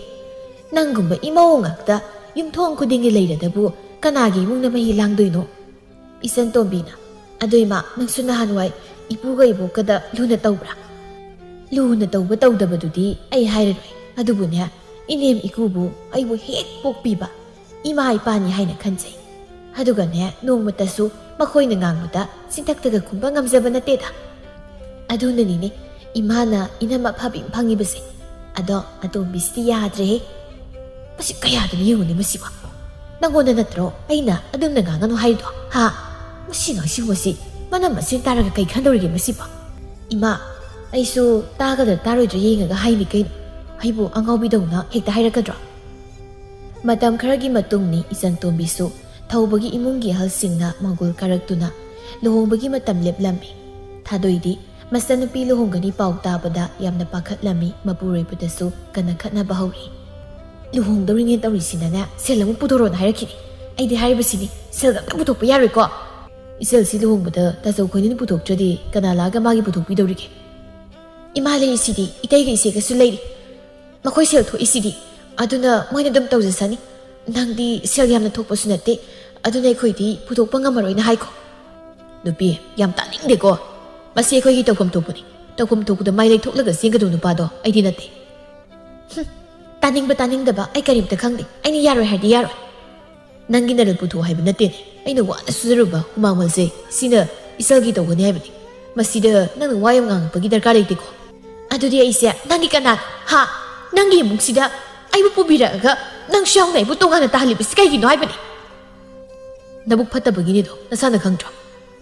ꯅꯪꯒꯨꯝꯕ ꯏꯃꯧ ꯉꯥꯛꯇ ꯌꯨꯝꯊꯣꯡ ꯈꯨꯗꯤꯡꯒꯤ ꯂꯩꯔꯗꯕꯨ ꯀꯅꯥꯒꯤ ꯏꯃꯨꯡꯅ ꯃꯍꯤ ꯂꯥꯡꯗꯣꯏꯅꯣ? ꯏꯆꯟ ꯇꯣꯝꯕꯤꯅ, "ꯑꯗꯣ ꯏꯃꯥ, ꯅꯪꯁꯨ ꯅꯍꯥꯟꯋꯥꯏ ꯏꯄꯨꯒ ꯏꯕꯣꯛꯀꯗ ꯂꯨꯅ ꯇꯧꯕ꯭ꯔꯥ?" ꯂꯨꯅ ꯇꯧꯕ ꯇꯧꯗꯕꯗꯨꯗꯤ ꯑꯩ ꯍꯥꯏꯔꯔꯣꯏ꯫ ꯑꯗꯨꯕꯨꯅꯦ, ꯏꯅꯦꯝ ꯏꯀꯨꯕꯨ ꯑꯩꯕꯨ ꯍꯦꯛ ꯄꯣꯛꯄꯤꯕ ꯏꯃꯥ ꯏꯄꯥꯅꯤ ꯍꯥꯏꯅ ꯈꯟꯖꯩ꯫ ꯑꯗꯨꯒꯅꯦ, ꯅꯣꯡꯃꯇꯁꯨ ꯃꯈꯣꯏꯅ ꯉꯥꯡꯕꯗ ꯆꯤꯟꯊꯛꯇꯒ ꯈꯨꯝꯕ ꯉꯝꯖꯕ ꯅꯠꯇꯦꯗ꯫ ꯑꯗꯨꯅꯅꯤꯅꯦ ꯏꯃꯥꯅ ꯏꯅꯝꯃ ꯑꯐꯕꯤ ꯑꯃ ꯐꯪꯉꯤꯕꯁꯦ꯫ ꯑꯗꯣ ꯑꯇꯣꯝꯕꯤꯁꯤꯗꯤ ꯌꯥꯗ꯭ꯔꯦꯍꯦ꯫ ꯃꯁꯤ ꯀꯌꯥꯗꯅꯣ ꯌꯦꯡꯉꯨꯅꯦ ꯃꯁꯤꯕꯣ꯫ ꯅꯪꯉꯣꯟꯗ ꯅꯠꯇ꯭ꯔꯣ ꯑꯩꯅ ꯑꯗꯨꯝꯅ ꯉꯥꯡꯒꯅꯨ ꯍꯥꯏꯔꯤꯗꯣ? ꯍꯥ? ꯃꯁꯤ ꯑꯉꯥꯡꯁꯤꯡ ꯃꯁꯤ ꯃꯅꯝ ꯃꯁꯤꯅ ꯇꯥꯔꯒ ꯀꯩ ꯈꯟꯗꯧꯔꯤꯒꯦ ꯃꯁꯤꯕꯣ? ꯏꯃꯥ, ꯑꯩꯁꯨ ꯇꯥꯒꯗ꯭ꯔꯥ ꯇꯥꯔꯣꯏꯗ꯭ꯔꯥ ꯌꯦꯡꯉꯒ ꯍꯥꯏꯅꯤ ꯀꯩꯅꯣ꯫ ꯑꯩꯕꯨ ꯑꯉꯥꯎꯕꯤꯗꯧꯅ ꯍꯦꯛꯇ ꯍꯥꯏꯔꯛꯀꯗ꯭ꯔꯣ? ꯃꯇꯝ ꯈꯔꯒꯤ ꯃꯇꯨꯡꯅꯤ ꯏꯆꯟ ꯇꯣꯝꯕꯤꯁꯨ ꯊꯧꯕꯒꯤ ꯏꯃꯨꯡꯒꯤ ꯑꯍꯜꯁꯤꯡꯅ ꯃꯪꯒꯣꯜ ꯀꯥꯔꯛꯇꯨꯅ ꯂꯨꯍꯣꯡꯕꯒꯤ ꯃꯇꯝ ꯂꯦꯞꯂꯝꯃꯤ꯫ ꯊꯥꯗꯣꯏꯗꯤ ꯃꯆꯟꯅꯨꯄꯤ ꯂꯨꯍꯣꯡꯒꯅꯤ ꯄꯥꯎ ꯇꯥꯕꯗ ꯌꯥꯝꯅ ꯄꯥꯈꯠꯂꯝꯃꯤ, ꯃꯄꯨꯔꯣꯏꯕꯗꯁꯨ ꯀꯟꯅ ꯈꯠꯅꯕ ꯍꯧꯔꯤ꯫ "ꯂꯨꯍꯣꯡꯗꯧꯔꯤꯅꯦ ꯇꯧꯔꯤꯁꯤꯅꯅꯦ ꯁꯦꯜ ꯑꯃꯨꯛ ꯄꯨꯊꯣꯔꯣꯅ ꯍꯥꯏꯔꯛꯈꯤꯅꯤ꯫ ꯑꯩꯗꯤ ꯍꯥꯏꯔꯤꯕꯁꯤꯅꯤ, ꯁꯦꯜꯒ ꯑꯝꯇ ꯄꯨꯊꯣꯛꯄ ꯌꯥꯔꯣꯏꯀꯣ?" ꯏꯆꯜꯁꯤ ꯂꯨꯍꯣꯡꯕꯗ ꯇꯥꯆꯧ ꯈꯣꯏꯅꯤꯅ ꯄꯨꯊꯣꯛꯇ꯭ꯔꯗꯤ ꯀꯅꯥ ꯂꯥꯛꯑꯒ ꯃꯥꯒꯤ ꯄꯨꯊꯣꯛꯄꯤꯗꯧꯔꯤꯒꯦ? ꯏꯃꯥ ꯂꯩꯔꯤꯁꯤꯗꯤ, ꯏꯇꯩꯒ ꯏꯆꯦꯒꯁꯨ ꯂꯩꯔꯤ꯫ ꯃꯈꯣꯏ ꯁꯦꯜ ꯊꯣꯛꯏꯁꯤꯗꯤ꯫ ꯑꯗꯨꯅ ꯃꯣꯏꯅ ꯑꯗꯨꯝ ꯇꯧꯖꯁꯅꯤ꯫ ꯅꯪꯗꯤ ꯁꯦꯜ ꯌꯥꯝꯅ ꯊꯣꯛꯄꯁꯨ ꯅꯠꯇꯦ꯫ ꯑꯗꯨꯅ ꯑꯩꯈꯣꯏꯗꯤ ꯄꯨꯊꯣꯛꯄ ꯉꯝꯃꯔꯣꯏꯅ ꯍꯥꯏꯈꯣ꯫ ꯅꯨꯄꯤ, ꯌꯥꯝ ꯇꯥꯅꯤꯡꯗꯦꯀꯣ꯫ ꯃꯁꯤ ꯑꯩꯈꯣꯏꯒꯤ ꯇꯧꯐꯝ ꯊꯣꯛꯄꯅꯤ꯫ ꯇꯧꯐꯝ ꯊꯣꯛꯄꯗ ꯃꯥꯏ ꯂꯩꯊꯣꯛꯂꯒ ꯆꯦꯟꯒꯗꯧ ꯅꯨꯄꯥꯗꯣ ꯑꯩꯗꯤ ꯅꯠꯇꯦ꯫ ꯍꯨꯝ, ꯇꯥꯅꯤꯡꯕ ꯇꯥꯅꯤꯡꯗꯕ ꯑꯩ ꯀꯔꯤꯝꯇ ꯈꯪꯗꯦ꯫ ꯑꯩꯅ ꯌꯥꯔꯣꯏ ꯍꯥꯏꯔꯗꯤ ꯌꯥꯔꯣꯏ꯫ ꯅꯪꯒꯤ ꯅꯔꯜ ꯄꯨꯊꯣꯛꯑꯣ ꯍꯥꯏꯕ ꯅꯠꯇꯦꯅꯦ꯫ ꯑꯩꯅ ꯋꯥꯅ ꯁꯨꯖꯔꯨꯕ ꯍꯨꯃꯥꯡ ꯃꯜꯁꯦ ꯁꯤꯅ ꯏꯆꯜꯒꯤ ꯇꯧꯒꯅꯤ ꯍꯥꯏꯕꯅꯤ꯫ ꯃꯁꯤꯗ ꯅꯪꯅ ꯋꯥ ꯌꯥꯝ ꯉꯥꯡꯉꯛꯄꯒꯤ ꯗꯔꯀꯥꯔ ꯂꯩꯇꯦꯀꯣ꯫ ꯑꯗꯨꯗꯤ ꯑꯩꯁꯦ ꯅꯪꯒꯤ ꯀꯅꯥ? ꯍꯥ? ꯅꯪꯒꯤ ꯏꯃꯨꯡꯁꯤꯗ ꯑꯩꯕꯨ ꯄꯨꯕꯤꯔꯛꯑꯒ ꯅꯪꯁꯨ ꯌꯥꯎꯅ ꯑꯩꯕꯨ ꯇꯣꯉꯥꯟꯅ ꯇꯥꯍꯜꯂꯤꯕꯁꯤ ꯀꯩꯒꯤꯅꯣ ꯍꯥꯏꯕꯅꯤ? ꯅꯕꯨꯛ ꯐꯠꯇꯕꯒꯤꯅꯤꯗꯣ ꯅꯁꯥꯅ ꯈꯪꯗ꯭ꯔꯣ?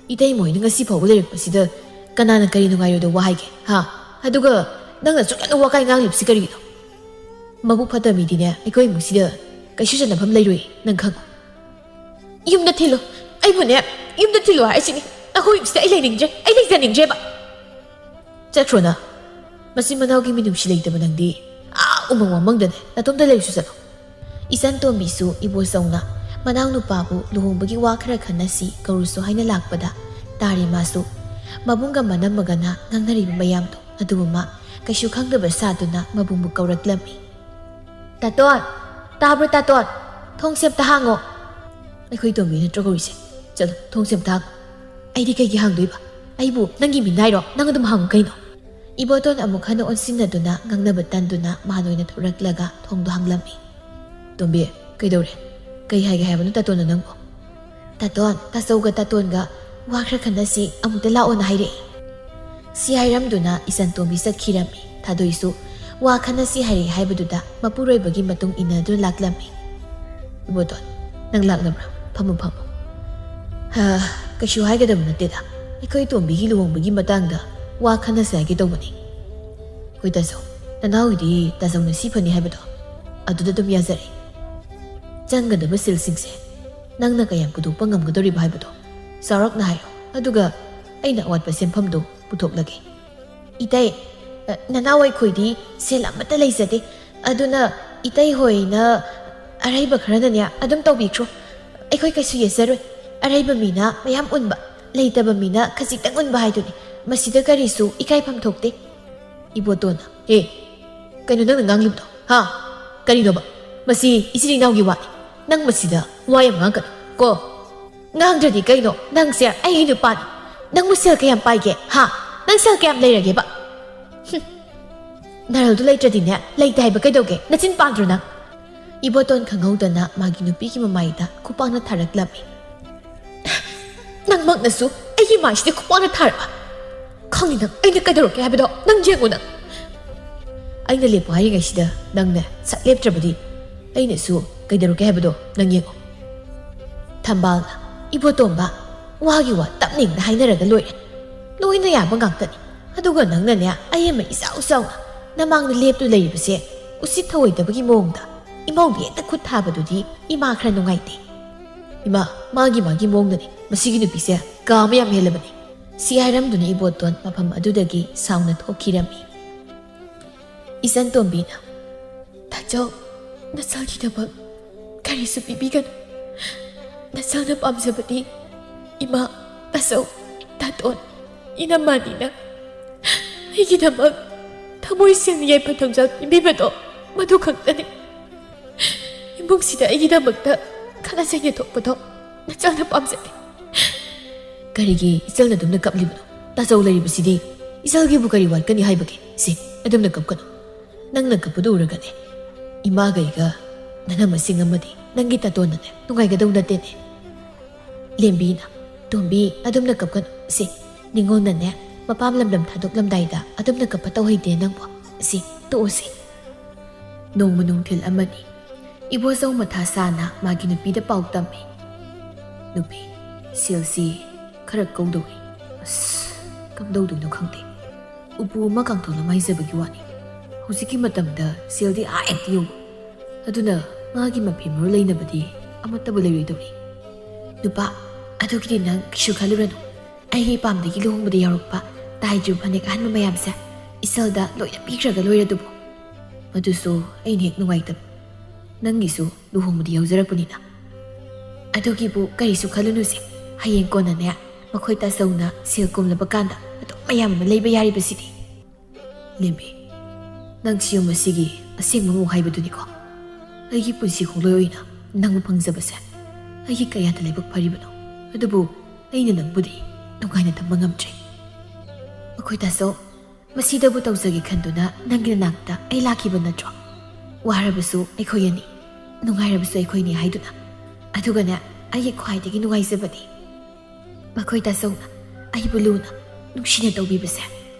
ꯏꯇꯩ ꯃꯣꯏꯅ ꯉꯁꯤ ꯐꯥꯎꯕ ꯂꯩꯔꯛꯄꯁꯤꯗ ꯀꯅꯥꯅ ꯀꯔꯤ ꯅꯨꯡꯉꯥꯏꯔꯣꯏꯗꯧꯕ ꯍꯥꯏꯒꯦ? ꯍꯥ? ꯑꯗꯨꯒ ꯅꯪꯅ ꯑꯁꯨꯛ ꯌꯥꯝꯅ ꯋꯥꯀꯥꯏ ꯉꯥꯡꯂꯤꯕꯁꯤ ꯀꯔꯤꯒꯤꯅꯣ? ꯃꯕꯨꯛ ꯐꯠꯇ ꯃꯤꯗꯤꯅꯦ ꯑꯩꯈꯣꯏ ꯏꯃꯨꯡꯁꯤꯗ ꯀꯩꯁꯨ ꯆꯟꯅꯐꯝ ꯂꯩꯔꯣꯏ, ꯅꯪ ꯈꯪꯉꯨ꯫ ꯌꯨꯝꯗ ꯊꯤꯜꯂꯨ꯫ ꯑꯩꯕꯨꯅꯦ ꯌꯨꯝꯗ ꯊꯤꯜꯂꯨ ꯍꯥꯏꯁꯤꯅꯤ꯫ ꯑꯩꯈꯣꯏ ꯌꯨꯝꯁꯤꯗ ꯑꯩ ꯂꯩꯅꯤꯡꯗ꯭ꯔꯦ, ꯑꯩ ꯂꯩꯖꯅꯤꯡꯗ꯭ꯔꯦꯕ꯫ ꯆꯠꯈ꯭ꯔꯣ ꯅꯪ꯫ ꯃꯆꯤꯟ ꯃꯅꯥꯎꯒꯤ ꯃꯤꯅꯨꯡꯁꯤ ꯂꯩꯇꯕ ꯅꯪꯗꯤ ꯑꯥ ꯎꯃꯪ ꯋꯥꯃꯪꯗꯅꯦ ꯅꯇꯣꯝꯇ ꯂꯩꯔꯨꯁꯨ ꯆꯠꯂꯣ꯫ ꯏꯆꯟ ꯇꯣꯝꯕꯤꯁꯨ ꯏꯕꯣꯆꯧꯅ ꯃꯅꯥꯎꯅꯨꯄꯥꯕꯨ ꯂꯨꯍꯣꯡꯕꯒꯤ ꯋꯥ ꯈꯔ ꯈꯟꯅꯁꯤ ꯀꯧꯔꯨꯁꯨ ꯍꯥꯏꯅ ꯂꯥꯛꯄꯗ ꯇꯥꯔꯦ ꯃꯥꯁꯨ꯫ ꯃꯕꯨꯡꯒ ꯃꯅꯝꯃꯒꯅ ꯉꯥꯡꯅꯔꯤꯕ ꯃꯌꯥꯝꯗꯣ ꯑꯗꯨꯕꯨ ꯃꯥ ꯀꯩꯁꯨ ꯈꯪꯗꯕ ꯁꯥꯗꯨꯅ ꯃꯕꯨꯡꯕꯨ ꯀꯧꯔꯛꯂꯝꯃꯤ꯫ "ꯇꯥꯇꯣꯟ! ꯇꯥꯕ꯭ꯔꯣ ꯇꯥꯇꯣꯟ? ꯊꯣꯡꯁꯦ ꯑꯝꯇ ꯍꯥꯡꯉꯣ!" "ꯑꯩꯈꯣꯏ ꯇꯣꯝꯕꯤ ꯅꯠꯇ꯭ꯔꯣ ꯀꯧꯔꯤꯁꯦ? ꯆꯠꯂꯣ, ꯊꯣꯡꯁꯦ ꯑꯝꯇ ꯍꯥꯡꯉꯣ!" "ꯑꯩꯗꯤ ꯀꯩꯒꯤ ꯍꯥꯡꯗꯣꯏꯕ? ꯑꯩꯕꯨ ꯅꯪꯒꯤ ꯃꯤꯅꯥꯏꯔꯣ? ꯅꯪ ꯑꯗꯨꯝ ꯍꯥꯡꯉꯨ ꯀꯩꯅꯣ!" ꯏꯕꯣꯇꯣꯟ ꯑꯃꯨꯛ ꯍꯟꯅ ꯑꯣꯟꯁꯤꯟꯅꯗꯨꯅ ꯉꯥꯡꯅꯕ ꯇꯟꯗꯨꯅ ꯃꯍꯥꯟ ꯑꯣꯏꯅ ꯊꯣꯔꯛꯂꯒ ꯊꯣꯡꯗꯣ ꯍꯥꯡꯂꯝꯃꯤ꯫ "ꯇꯣꯝꯕꯤ, ꯀꯩꯗꯧꯔꯦ? ꯀꯩ ꯍꯥꯏꯒꯦ ꯍꯥꯏꯕꯅꯣ ꯇꯥꯇꯣꯟꯅ ꯅꯪꯕꯨ?" "ꯇꯥꯇꯣꯟ, ꯇꯥꯆꯧꯒ ꯇꯥꯇꯣꯟꯒ ꯋꯥ ꯈꯔ ꯈꯟꯅꯁꯤ, ꯑꯃꯨꯛꯇ ꯂꯥꯛꯑꯣꯅ ꯍꯥꯏꯔꯛꯑꯦ꯫" ꯁꯤ ꯍꯥꯏꯔꯝꯗꯨꯅ ꯏꯆꯟꯇꯣꯝꯕꯤ ꯆꯠꯈꯤꯔꯝꯃꯤ꯫ ꯊꯥꯗꯣꯏꯁꯨ ꯋꯥ ꯈꯟꯅꯁꯤ ꯍꯥꯏꯔꯛꯑꯦ ꯍꯥꯏꯕꯗꯨꯗ ꯃꯄꯨꯔꯣꯏꯕꯒꯤ ꯃꯇꯨꯡ ꯏꯟꯅꯗꯨꯅ ꯂꯥꯛꯂꯝꯃꯤ꯫ "ꯏꯕꯣꯇꯣꯟ, ꯅꯪ ꯂꯥꯛꯂꯕ꯭ꯔꯥ? ꯐꯝꯃꯨ, ꯐꯝꯃꯨ꯫" "ꯍꯥ, ꯀꯩꯁꯨ ꯍꯥꯏꯒꯗꯕ ꯅꯠꯇꯦꯗ꯫ ꯑꯩꯈꯣꯏ ꯇꯣꯝꯕꯤꯒꯤ ꯂꯨꯍꯣꯡꯕꯒꯤ ꯃꯇꯥꯡꯗ ꯋꯥ ꯈꯟꯅꯁꯦ ꯍꯥꯏꯒꯦ ꯇꯧꯕꯅꯤ꯫" "ꯍꯣꯏ ꯇꯥꯆꯧ, ꯅꯅꯥꯎꯒꯤꯗꯤ ꯇꯥꯆꯧꯅ ꯁꯤ ꯐꯅꯤ ꯍꯥꯏꯕꯗꯣ ꯑꯗꯨꯗ ꯑꯗꯨꯝ ꯌꯥꯖꯔꯦ꯫ ꯆꯪꯒꯗꯕ ꯁꯦꯜꯁꯤꯡꯁꯦ ꯅꯪꯅ ꯀꯌꯥꯝ ꯄꯨꯊꯣꯛꯄ ꯉꯝꯒꯗꯧꯔꯤꯕ ꯍꯥꯏꯕꯗꯣ ꯆꯥꯎꯔꯥꯛꯅ ꯍꯥꯏꯔꯣ, ꯑꯗꯨꯒ ꯑꯩꯅ ꯑꯋꯥꯠꯄ ꯁꯦꯟꯐꯝꯗꯣ ꯄꯨꯊꯣꯛꯂꯒꯦ꯫" "ꯏꯇꯩ, ꯑ, ꯅꯅꯥꯎ ꯑꯩꯈꯣꯏꯗꯤ ꯁꯦꯜ ꯑꯃꯠꯇ ꯂꯩꯖꯗꯦ꯫ ꯑꯗꯨꯅ ꯏꯇꯩ ꯍꯣꯏꯅ ꯑꯔꯩꯕ ꯈꯔꯅꯅꯦ ꯑꯗꯨꯝ ꯇꯧꯕꯤꯈ꯭ꯔꯣ꯫ ꯑꯩꯈꯣꯏ ꯀꯩꯁꯨ ꯌꯦꯠꯆꯔꯣꯏ꯫ ꯑꯔꯩꯕ ꯃꯤꯅ ꯃꯌꯥꯝ ꯎꯟꯕ, ꯂꯩꯇꯕ ꯃꯤꯅ ꯈꯖꯤꯛꯇꯪ ꯎꯟꯕ ꯍꯥꯏꯗꯨꯅꯤ꯫ ꯃꯁꯤꯗ ꯀꯔꯤꯁꯨ ꯏꯀꯥꯏꯐꯝ ꯊꯣꯛꯇꯦ꯫ ꯏꯕꯣꯇꯣꯟꯅ, "ꯑꯦ, ꯀꯩꯅꯣ ꯅꯪꯅ ꯉꯥꯡꯂꯤꯕꯗꯣ? ꯍꯥ? ꯀꯔꯤꯅꯣꯕ? ꯃꯁꯤ ꯏꯆꯤꯜ ꯏꯅꯥꯎꯒꯤ ꯋꯥꯅꯤ꯫ ꯅꯪ ꯃꯁꯤꯗ ꯋꯥ ꯌꯥꯝ ꯉꯥꯡꯒꯅꯨ ꯀꯣ꯫ ꯉꯥꯡꯗ꯭ꯔꯗꯤ ꯀꯩꯅꯣ? ꯅꯪꯁꯦ ꯑꯩꯒꯤ ꯅꯨꯄꯥꯅꯤ꯫ ꯅꯪꯕꯨ ꯁꯦꯜ ꯀꯌꯥꯝ ꯄꯥꯏꯒꯦ? ꯍꯥ? ꯅꯪ ꯁꯦꯜ ꯀꯌꯥꯝ ꯂꯩꯔꯒꯦꯕ? ꯍꯨꯝ꯫ ꯅꯔꯜꯗꯨ ꯂꯩꯇ꯭ꯔꯗꯤꯅꯦ, ꯂꯩꯇꯦ ꯍꯥꯏꯕ ꯀꯩꯗꯧꯒꯦ? ꯅꯆꯤꯟ ꯄꯥꯟꯗ꯭ꯔꯣ ꯅꯪ?" ꯏꯕꯣꯇꯣꯟ ꯈꯪꯍꯧꯗꯅ ꯃꯥꯒꯤ ꯅꯨꯄꯤꯒꯤ ꯃꯃꯥꯏꯗ ꯈꯨꯄꯥꯛꯅ ꯊꯥꯔꯛꯂꯝꯃꯤ꯫ "ꯅꯪꯃꯛꯅꯁꯨ ꯑꯩꯒꯤ ꯃꯥꯏꯁꯤꯗ ꯈꯨꯄꯥꯛꯅ ꯊꯥꯔꯛꯑ? ꯈꯪꯉꯤ ꯅꯪ ꯑꯩꯅ ꯀꯩꯗꯧꯔꯛꯀꯦ ꯍꯥꯏꯕꯗꯣ꯫ ꯅꯪ ꯌꯦꯡꯉꯨ ꯅꯪ꯫ ꯑꯩꯅ ꯂꯦꯞꯄꯣ ꯍꯥꯏꯔꯤꯉꯩꯁꯤꯗ ꯅꯪꯅꯦ ꯁꯠ ꯂꯦꯞꯇ꯭ꯔꯕꯗꯤ ꯑꯩꯅꯁꯨ ꯀꯩꯗꯧꯔꯛꯀꯦ ꯍꯥꯏꯕꯗꯣ ꯅꯪ ꯌꯦꯡꯉꯨ꯫" ꯊꯝꯕꯥꯜꯅ, "ꯏꯕꯣꯇꯣꯝꯕ, ꯋꯥꯒꯤ ꯋꯥ ꯇꯞꯅ ꯏꯪꯅ ꯍꯥꯏꯅꯔꯒ ꯂꯣꯏꯔꯦ꯫ ꯂꯣꯏꯅ ꯌꯥꯕ ꯉꯥꯛꯇꯅꯤ꯫ ꯑꯗꯨꯒ ꯅꯪꯅꯅꯦ, ꯑꯩ ꯑꯃ ꯏꯆꯥꯎ ꯆꯥꯎꯅ ꯅꯃꯥꯡꯗ ꯂꯦꯞꯇꯨ ꯂꯩꯔꯤꯕꯁꯦ ꯎꯁꯤꯠ ꯊꯑꯣꯏꯗꯕꯒꯤ ꯃꯑꯣꯡꯗ ꯏꯃꯧꯒꯤ ꯍꯦꯛꯇ ꯈꯨꯠ ꯊꯥꯕꯗꯨꯗꯤ ꯏꯃꯥ ꯈꯔ ꯅꯨꯡꯉꯥꯏꯇꯦ꯫" "ꯏꯃꯥ, ꯃꯥꯒꯤ ꯃꯥꯒꯤ ꯃꯑꯣꯡꯗꯅꯤ꯫ ꯃꯁꯤꯒꯤ ꯅꯨꯄꯤꯁꯦ ꯀꯥ ꯑꯃ ꯌꯥꯝ ꯍꯦꯜꯂꯕꯅꯤ꯫" ꯁꯤ ꯍꯥꯏꯔꯝꯗꯨꯅ ꯏꯕꯣꯇꯣꯟ ꯃꯐꯝ ꯑꯗꯨꯗꯒꯤ ꯁꯥꯎꯅ ꯊꯣꯛꯈꯤꯔꯝꯃꯤ꯫ ꯏꯆꯟ ꯇꯣꯝꯕꯤꯅ, "ꯇꯥꯆꯧ, ꯅꯆꯥꯒꯤꯗꯃꯛ ꯀꯔꯤꯁꯨ ꯄꯤꯕꯤꯒꯅꯨ꯫ ꯅꯆꯥꯅ ꯄꯥꯝꯖꯕꯗꯤ ꯏꯃꯥ, ꯇꯥꯆꯧ, ꯇꯥꯇꯣꯟ, ꯏꯅꯝꯃꯅꯤꯅ ꯑꯩꯒꯤꯗꯃꯛ ꯊꯃꯣꯏ ꯁꯦꯡꯅ ꯌꯥꯏꯐ ꯊꯧꯖꯥꯜ ꯄꯤꯕꯤꯕꯗꯣ, ꯃꯗꯨ ꯈꯛꯇꯅꯤ꯫ ꯏꯃꯨꯡꯁꯤꯗ ꯑꯩꯒꯤꯗꯃꯛꯇ ꯈꯠꯅ ꯆꯩꯅ ꯊꯣꯛꯄꯗꯣ ꯅꯆꯥꯅ ꯄꯥꯝꯖꯗꯦ꯫" "ꯀꯔꯤꯒꯤ ꯏꯆꯜꯅ ꯑꯗꯨꯝꯅ ꯀꯞꯂꯤꯕꯅꯣ? ꯇꯥꯆꯧ ꯂꯩꯔꯤꯕꯁꯤꯗꯤ ꯏꯆꯜꯒꯤꯕꯨ ꯀꯔꯤ ꯋꯥꯠꯀꯅꯤ ꯍꯥꯏꯕꯒꯦ? ꯁꯦ, ꯑꯗꯨꯝꯅ ꯀꯞꯀꯅꯨ꯫ ꯅꯪꯅ ꯀꯞꯄꯗꯨ ꯎꯔꯒꯅꯦ, ꯏꯃꯥꯒ ꯑꯩꯒ ꯅꯅꯝꯃꯁꯤꯡ ꯑꯃꯗꯤ ꯅꯪꯒꯤ ꯇꯥꯇꯣꯟꯅꯅꯦ ꯅꯨꯡꯉꯥꯏꯒꯗꯧ ꯅꯠꯇꯦꯅꯦ꯫" ꯂꯦꯝꯕꯤꯅ, "ꯇꯣꯝꯕꯤ, ꯑꯗꯨꯝꯅ ꯀꯞꯀꯅꯨ꯫ ꯁꯦ, ꯅꯤꯉꯣꯜꯅꯅꯦ ꯃꯄꯥꯝ ꯂꯝꯗꯝ ꯊꯥꯗꯣꯛꯂꯝꯗꯥꯏꯗ ꯑꯗꯨꯝꯅ ꯀꯞꯄ ꯇꯧꯍꯩꯗꯦ ꯅꯪꯕꯨ꯫ ꯁꯦ, ꯇꯣꯛꯑꯣꯁꯦ꯫" ꯅꯣꯡꯃ ꯅꯨꯡꯊꯤꯜ ꯑꯃꯅꯤ꯫ ꯏꯕꯣꯆꯧ ꯃꯊꯥ ꯁꯥꯅ ꯃꯥꯒꯤ ꯅꯨꯄꯤꯗ ꯄꯥꯎ ꯇꯝꯃꯤ꯫ "ꯅꯨꯄꯤ, ꯁꯦꯜꯁꯤ ꯈꯔ ꯀꯧꯗꯧꯔꯤ꯫" "ꯑꯁ, ꯀꯝꯗꯧꯗꯣꯏꯅꯣ ꯈꯪꯗꯦ꯫ ꯎꯄꯨ ꯑꯃ ꯀꯥꯡꯊꯣꯜ ꯑꯃ ꯍꯩꯖꯕꯒꯤ ꯋꯥꯅꯤ꯫ ꯍꯧꯖꯤꯛꯀꯤ ꯃꯇꯝꯗ ꯁꯦꯜꯗꯤ ꯑꯥ ꯍꯦꯛꯇ ꯌꯧꯕ꯫ ꯑꯗꯨꯅ ꯃꯥꯒꯤ ꯃꯐꯤ ꯃꯔꯣꯜ ꯂꯩꯅꯕꯗꯤ ꯑꯃꯠꯇꯕꯨ ꯂꯩꯔꯣꯏꯗꯧꯔꯤ꯫" "ꯅꯨꯄꯥ, ꯑꯗꯨꯒꯤꯗꯤ ꯅꯪ ꯀꯩꯁꯨ ꯈꯜꯂꯨꯔꯅꯨ꯫ ꯑꯩꯒꯤ ꯏꯄꯥꯝꯗꯒꯤ ꯂꯨꯍꯣꯡꯕꯗ ꯌꯥꯎꯔꯛꯄ ꯇꯥꯏꯖꯨ ꯐꯅꯦꯛ ꯑꯍꯟꯕ ꯃꯌꯥꯝꯁꯦ ꯏꯆꯜꯗ ꯂꯣꯏꯅ ꯄꯤꯈ꯭ꯔꯒ ꯂꯣꯏꯔꯗꯨꯕꯨ꯫ ꯃꯗꯨꯁꯨ ꯑꯩꯅ ꯍꯦꯛ ꯅꯨꯡꯉꯥꯏꯇꯕ꯫ ꯅꯪꯒꯤꯁꯨ ꯂꯨꯍꯣꯡꯕꯗ ꯌꯥꯎꯖꯔꯛꯄꯅꯤꯅ꯫" ꯑꯗꯨꯒꯤꯕꯨ ꯀꯔꯤꯁꯨ ꯈꯜꯂꯨꯅꯨꯁꯦ꯫ ꯍꯌꯦꯡ ꯀꯣꯟꯅꯅꯦ, ꯃꯈꯣꯏ ꯇꯥꯆꯧꯅ ꯁꯦꯜ ꯀꯣꯝꯂꯕ ꯀꯥꯟꯗ ꯑꯗꯨꯝ ꯃꯌꯥꯝ ꯑꯃ ꯂꯩꯕ ꯌꯥꯔꯤꯕꯁꯤꯗꯤ꯫ ꯂꯦꯝꯕꯤ, ꯅꯪꯁꯤ ꯌꯨꯝ ꯑꯁꯤꯒꯤ ꯑꯁꯦꯡꯕ ꯃꯧ ꯍꯥꯏꯕꯗꯨꯅꯤꯀꯣ꯫ ꯑꯩꯒꯤ ꯄꯨꯟꯁꯤ ꯈꯣꯡꯂꯣꯏ ꯑꯣꯏꯅ ꯅꯪꯕꯨ ꯐꯪꯖꯕꯁꯦ ꯑꯩꯒꯤ ꯀꯌꯥꯗ ꯂꯥꯏꯕꯛ ꯐꯔꯤꯕꯅꯣ꯫ ꯑꯗꯨꯕꯨ ꯑꯩꯅ ꯅꯪꯕꯨꯗꯤ ꯅꯨꯡꯉꯥꯏꯅ ꯊꯝꯕ ꯉꯝꯗ꯭ꯔꯦ꯫ ꯃꯈꯣꯏ ꯇꯥꯆꯧ, ꯃꯁꯤꯗꯕꯨ ꯇꯧꯖꯒꯦ ꯈꯟꯗꯨꯅ ꯅꯪꯒꯤ ꯅꯅꯥꯛꯇ ꯑꯩ ꯂꯥꯛꯈꯤꯕ ꯅꯠꯇ꯭ꯔꯣ? ꯋꯥꯔꯕꯁꯨ ꯑꯩꯈꯣꯏ ꯑꯅꯤ, ꯅꯨꯡꯉꯥꯏꯔꯕꯁꯨ ꯑꯩꯈꯣꯏꯅꯤ ꯍꯥꯏꯗꯨꯅ꯫ ꯑꯗꯨꯒꯅꯦ, ꯑꯩꯒꯤ ꯈ꯭ꯋꯥꯏꯗꯒꯤ ꯅꯨꯡꯉꯥꯏꯖꯕꯗꯤ ꯃꯈꯣꯏ ꯇꯥꯆꯧꯅ ꯑꯩꯕꯨ ꯂꯨꯅ, ꯅꯨꯡꯁꯤꯅ ꯇꯧꯕꯤꯕꯁꯦ꯫